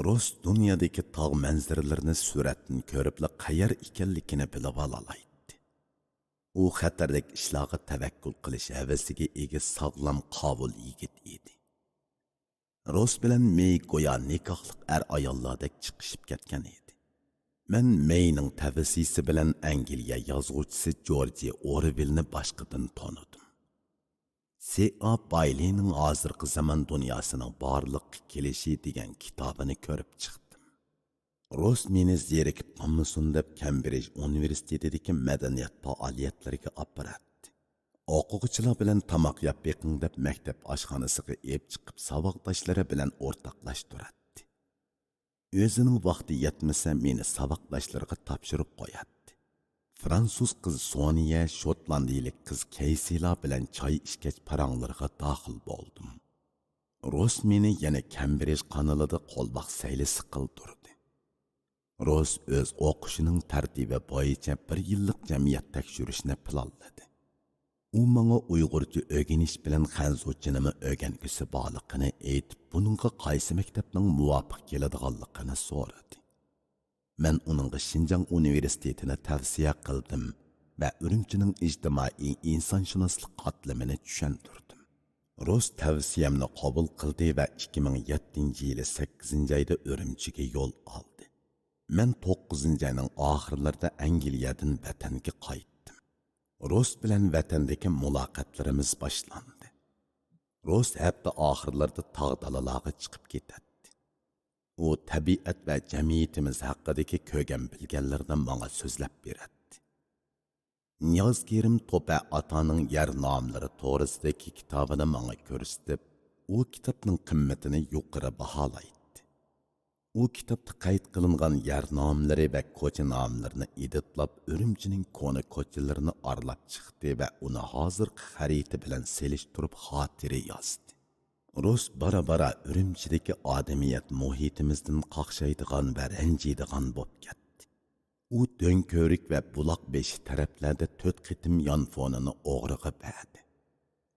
روس دۇنيادىكى تاغ مەنزىرىلىرىنى سۈرەتتىن كۆرۈپلا قەيەر ئىكەنلىكىنى بىلىۋالالايتتى. ئۇ خەتەرلىك ئىشلارغا تەۋەككۈل قىلىش ھەۋىسىگە ئىگە ساغلام، قاۋۇل يىگىت ئىدى. روس بىلەن مېي گويا نىكاھلىق ئەر-ئاياللاردەك چىقىشىپ كەتكەن ئىدى. مەن مېينىڭ تەۋسىيىسى بىلەن ئەنگلىيە يازغۇچىسى جورجى ئورۋېلنى باشقىدىن تونۇدۇم. سى ئا بايلىنىڭ ھازىرقى زامان دۇنياسىنىڭ بارلىققا كېلىشى دېگەن كىتابىنى كۆرۈپ چىقتىم. روس مېنى زېرىكىپ قالمىسۇن دەپ، كەمبرىج ئۇنىۋېرسىتېتىدىكى مەدەنىيەت پائالىيەتلىرىگە ئاپىراتتى. ئوقۇغۇچىلار بىلەن تاماق يەپ بېقىڭ دەپ، مەكتەپ ئاشخانىسىغا ئېلىپ چىقىپ، ساۋاقداشلىرى بىلەن ئورتاقلاشتۇراتتى. ئۆزىنىڭ ۋاقتى يەتمىسە، مېنى ساۋاقداشلىرىغا تاپشۇرۇپ قوياتتى. فرانسۇز قىز سونىيە، شوتلاندىيىلىك قىز كەيسىلا بىلەن چاي ئىچكەچ، پاراڭلىرىغا داخىل بولدۇم. روس مېنى يەنە كەمبرىج قانىلىدا قولۋاق سەيلىسى قىلدۇردى. روس ئۆز ئوقۇشىنىڭ تەرتىپى بويىچە بىر يىللىق جەمئىيەت تەكشۈرۈشنى پىلانلىدى. ئۇ ماڭا ئۇيغۇرچە ئۆگىنىش بىلەن خەنزۇچىنىمۇ ئۆگەنگۈسى بارلىقىنى ئېيتىپ، بۇنىڭغا قايسى مەكتەپنىڭ مۇۋاپىق كېلىدىغانلىقىنى سورىدى. مەن ئۇنىڭغا شىنجاڭ ئۇنىۋېرسىتېتىنى تەۋسىيە قىلدىم ۋە ئۈرۈمچىنىڭ ئىجتىمائىي ئىنسانشۇناسلىق قاتلىمىنى چۈشەندۈردۈم. روس تەۋسىيەمنى قوبۇل قىلدى ۋە ئىككى مىڭ يەتتىنچى يىلى سەككىزىنچى ئايدا ئۈرۈمچىگە يول ئالدى. مەن توققۇزىنچى ئاينىڭ ئاخىرلىرىدا ئەنگلىيەدىن ۋەتەنگە قايتتىم. روس بىلەن ۋەتەندىكى مۇلاقاتلىرىمىز باشلاندى. روس ھەپتە ئاخىرلىرىدا تاغ دالىلارغا چىقىپ كېتەتتى. ئۇ تەبىئەت ۋە جەمئىيىتىمىز ھەققىدىكى كۆرگەن بىلگەنلىرىنى ماڭا سۆزلەپ بېرەتتى. نىياز كېرىم توپە ئاتانىڭ يەر ناملىرى توغرىسىدىكى كىتابىنى ماڭا كۆرسىتىپ، ئۇ كىتابنىڭ قىممىتىنى يۇقىرى باھالايتتى. ئۇ كىتابتا قەيت قىلىنغان يەر ناملىرى ۋە كوچا ناملىرىنى ئېدىتلاپ، ئۈرۈمچىنىڭ كونا كوچىلىرىنى ئارىلاپ چىقتى ۋە ئۇنى ھازىرقى خەرىتە بىلەن سېلىشتۇرۇپ خاتىرە يازدى. روس بارا-بارا ئۈرۈمچىدىكى ئادەمىيەت مۇھىتىمىزدىن قاقشايدىغان ۋە رەنجىيدىغان بولۇپ كەتتى. ئۇ دۆڭكۆۋرۈك ۋە بۇلاق بېشى تەرەپلەردە تۆت قېتىم يانفونىنى ئوغرىغا بەردى.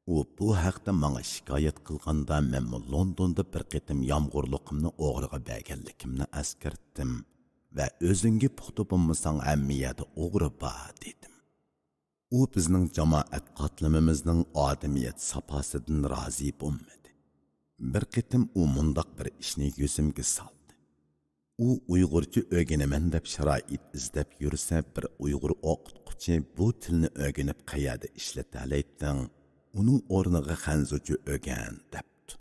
ئۇ بۇ ھەقتە ماڭا شىكايەت قىلغاندا، مەنمۇ لوندوندا بىر قېتىم يامغۇرلۇقۇمنى ئوغرىغا بەرگەنلىكىمنى ئەسكەرتتىم ۋە «ئۆزۈڭگە پۇختا بولمىساڭ، ھەممە يەردە ئوغرى بار» دېدىم. ئۇ بىزنىڭ جامائەت قاتلىمىمىزنىڭ ئادىمىيەت ساپاسىدىن رازى بولمىدى. بىر قېتىم ئۇ مۇنداق بىر ئىشنى يۈزۈمگە سالدى. ئۇ ئۇيغۇرچە ئۆگىنىمەن دەپ شارائىت ئىزدەپ يۈرسە، بىر ئۇيغۇر ئوقۇتقۇچى: «بۇ تىلنى ئۆگىنىپ قەيەردە ئىشلىتەلەيتتىڭ؟ ئۇنىڭ ئورنىغا خەنزۇچە ئۆگەن» دەپتۇ.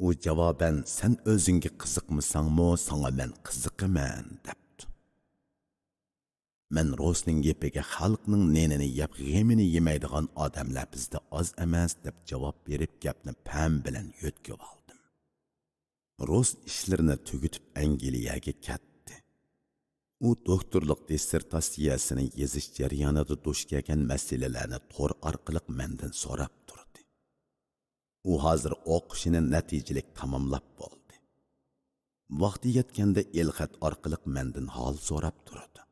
ئۇ جاۋابەن: «سەن ئۆزۈڭگە قىزىقمىساڭمۇ، ساڭا مەن قىزىقىمەن» دەپتۇ. مەن روسنىڭ گېپىگە «خەلقنىڭ نېنىنى يەپ، غېمىنى يېمەيدىغان ئادەملەر بىزدە ئاز ئەمەس» دەپ جاۋاب بېرىپ، گەپنى پەم بىلەن يۆتكىۋالدىم. روس ئىشلىرىنى تۈگىتىپ ئەنگلىيەگە كەتتى. ئۇ دوكتورلۇق دىسسېرتاتسىيەسىنى يېزىش جەريانىدا دۇچ كەلگەن مەسىلىلەرنى تور ئارقىلىق مەندىن سوراپ تۇردى. ئۇ ھازىر ئوقۇشىنى نەتىجىلىك تاماملاپ بولدى. ۋاقتى يەتكەندە ئېلخەت ئارقىلىق مەندىن ھال سوراپ تۇرىدۇ.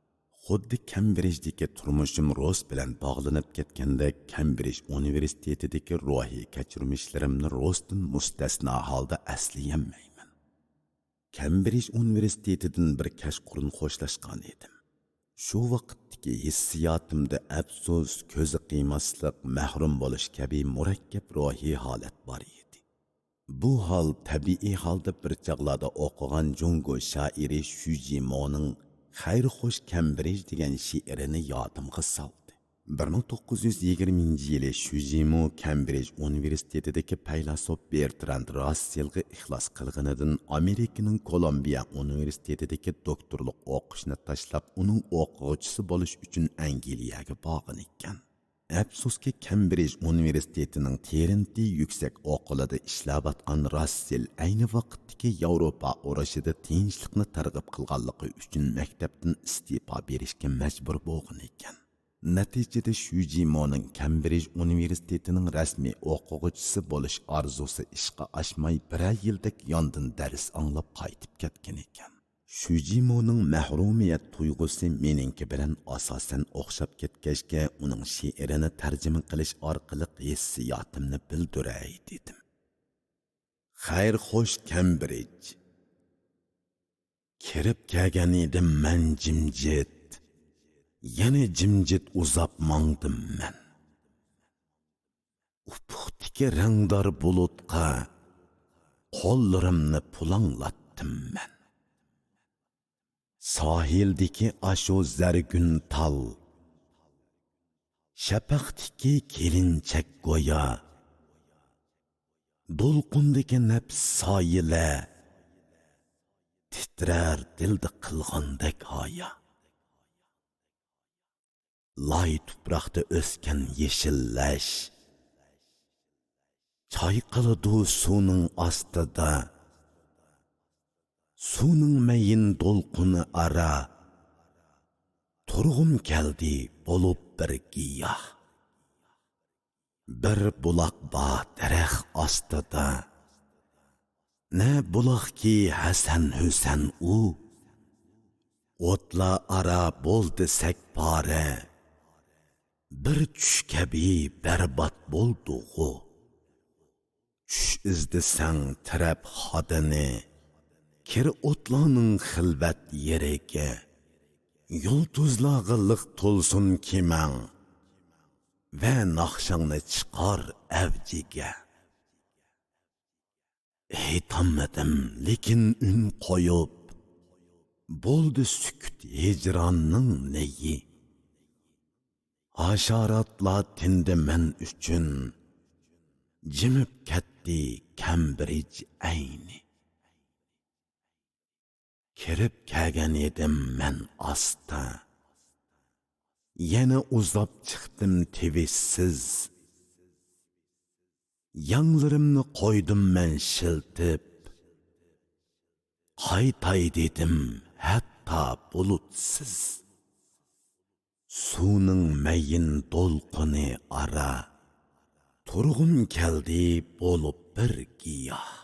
خۇددى كەمبرىجدىكى تۇرمۇشۇم روس بىلەن باغلىنىپ كەتكەندەك، كەمبرىج ئۇنىۋېرسىتېتىدىكى روھىي كەچۈرمىشلىرىمنى روستىن مۇستەسنا ھالدا ئەسلىيەلمەيمەن. كەمبرىج ئۇنىۋېرسىتېتىدىن بىر كەچقۇرۇن خوشلاشقان ئىدىم. شۇ ۋاقىتتىكى ھېسسىياتىمدا ئەپسۇس، كۆزى قىيماسلىق، مەھرۇم بولۇش كەبى مۇرەككەپ روھىي ھالەت بار ئىدى. بۇ ھال تەبىئىي ھالدا بىر چاغلاردا ئوقۇغان جۇڭگو شائىرى شۈجىمونىڭ «خەير خوش كەمبرىج» دېگەن شېئىرىنى يادىمغا سالدى. بىر مىڭ توققۇز يۈز يىگىرمىنچى يىلى شۈجىمو كەمبرىج ئۇنىۋېرسىتېتىدىكى پەيلاسوپ بېرتراند راسسېلغا ئىخلاس قىلغىنىدىن، ئامېرىكىنىڭ كولومبىيە ئۇنىۋېرسىتېتىدىكى دوكتورلۇق ئوقۇشىنى تاشلاپ، ئۇنىڭ ئوقۇغۇچىسى بولۇش ئۈچۈن ئەنگلىيەگە بارغانىكەن. ئەپسۇسكى، كەمبرىج ئۇنىۋېرسىتېتىنىڭ تېرېنتى يۈكسەك ئوقۇلىدا ئىشلەۋاتقان راسسېل ئەينى ۋاقىتتىكى ياۋروپا ئۇرۇشىدا تىنچلىقنى تەرغىب قىلغانلىقى ئۈچۈن مەكتەپتىن ئىستېپا بېرىشكە مەجبۇر بولغانىكەن. نەتىجىدە شۈجىمونىڭ كەمبرىج ئۇنىۋېرسىتېتىنىڭ رەسمىي ئوقۇغۇچىسى بولۇش ئارزۇسى ئىشقا ئاشماي، بىرەر يىلدەك ياندىن دەرس ئاڭلاپ قايتىپ كەتكەنىكەن. شۈجىمونىڭ مەھرۇمىيەت تۇيغۇسى مېنىڭكى بىلەن ئاساسەن ئوخشاپ كەتكەچكە، ئۇنىڭ شېئىرىنى تەرجىمە قىلىش ئارقىلىق ھېسسىياتىمنى بىلدۈرەي دېدىم. خەير خوش، كەمبرىج. كىرىپ كەلگەن ئىدىم مەن جىمجىت، يەنە جىمجىت ئۇزاپ ماڭدىم مەن. ئۇپۇقتىكى رەڭدار بۇلۇتقا قوللىرىمنى پۇلاڭلاتتىم مەن. ساھىلدىكى ئاشۇ زەرگۈن تال، شەپەقتىكى كېلىنچەك گويا، دولقۇندىكى نەپىس سايىلە، تىترەر دىلدا قىلغاندەك ھايا. لاي تۇپراقتا ئۆسكەن يېشىل لەش چايقىلىدۇ سۇنىڭ ئاستىدا. سۇنىڭ مەيىن دولقۇنى ئارا تۇرغۇم كەلدى بولۇپ بىر گىياھ. بىر بۇلاق بار دەرەخ ئاستىدا، نە بۇلاقكى ھەسەن ھۈسەن ئۇ. ئوتلار ئارا بولدى سەكپارە، بىر چۈش كەبى بەربات بولدىغۇ. چۈش ئىزدىسەڭ تىرەپ خادىنى، كىر ئوتلارنىڭ خىلۋەت يېرىگە. يۇلتۇزلارغا لىق تولسۇن كېمەڭ ۋە ناخشاڭنى چىقار ئەۋجىگە. ئېيتالمىدىم، لېكىن ئۈن قويۇپ، بولدى سۈكۈت ھىجراننىڭ نېيى. ھاشاراتلار تىندى مەن ئۈچۈن، جىمىپ كەتتى كەمبرىج ئەينى. كىرىپ كەلگەن ئىدىم مەن ئاستا، يەنە ئۇزاپ چىقتىم تىۋىشسىز. ياڭلىرىمنى قويدۇم مەن شىلتىپ، قايتاي دېدىم ھەتتا بۇلۇتسىز. سۇنىڭ مەيىن دولقۇنى ئارا، تۇرغۇم كەلدى بولۇپ بىر گىياھ.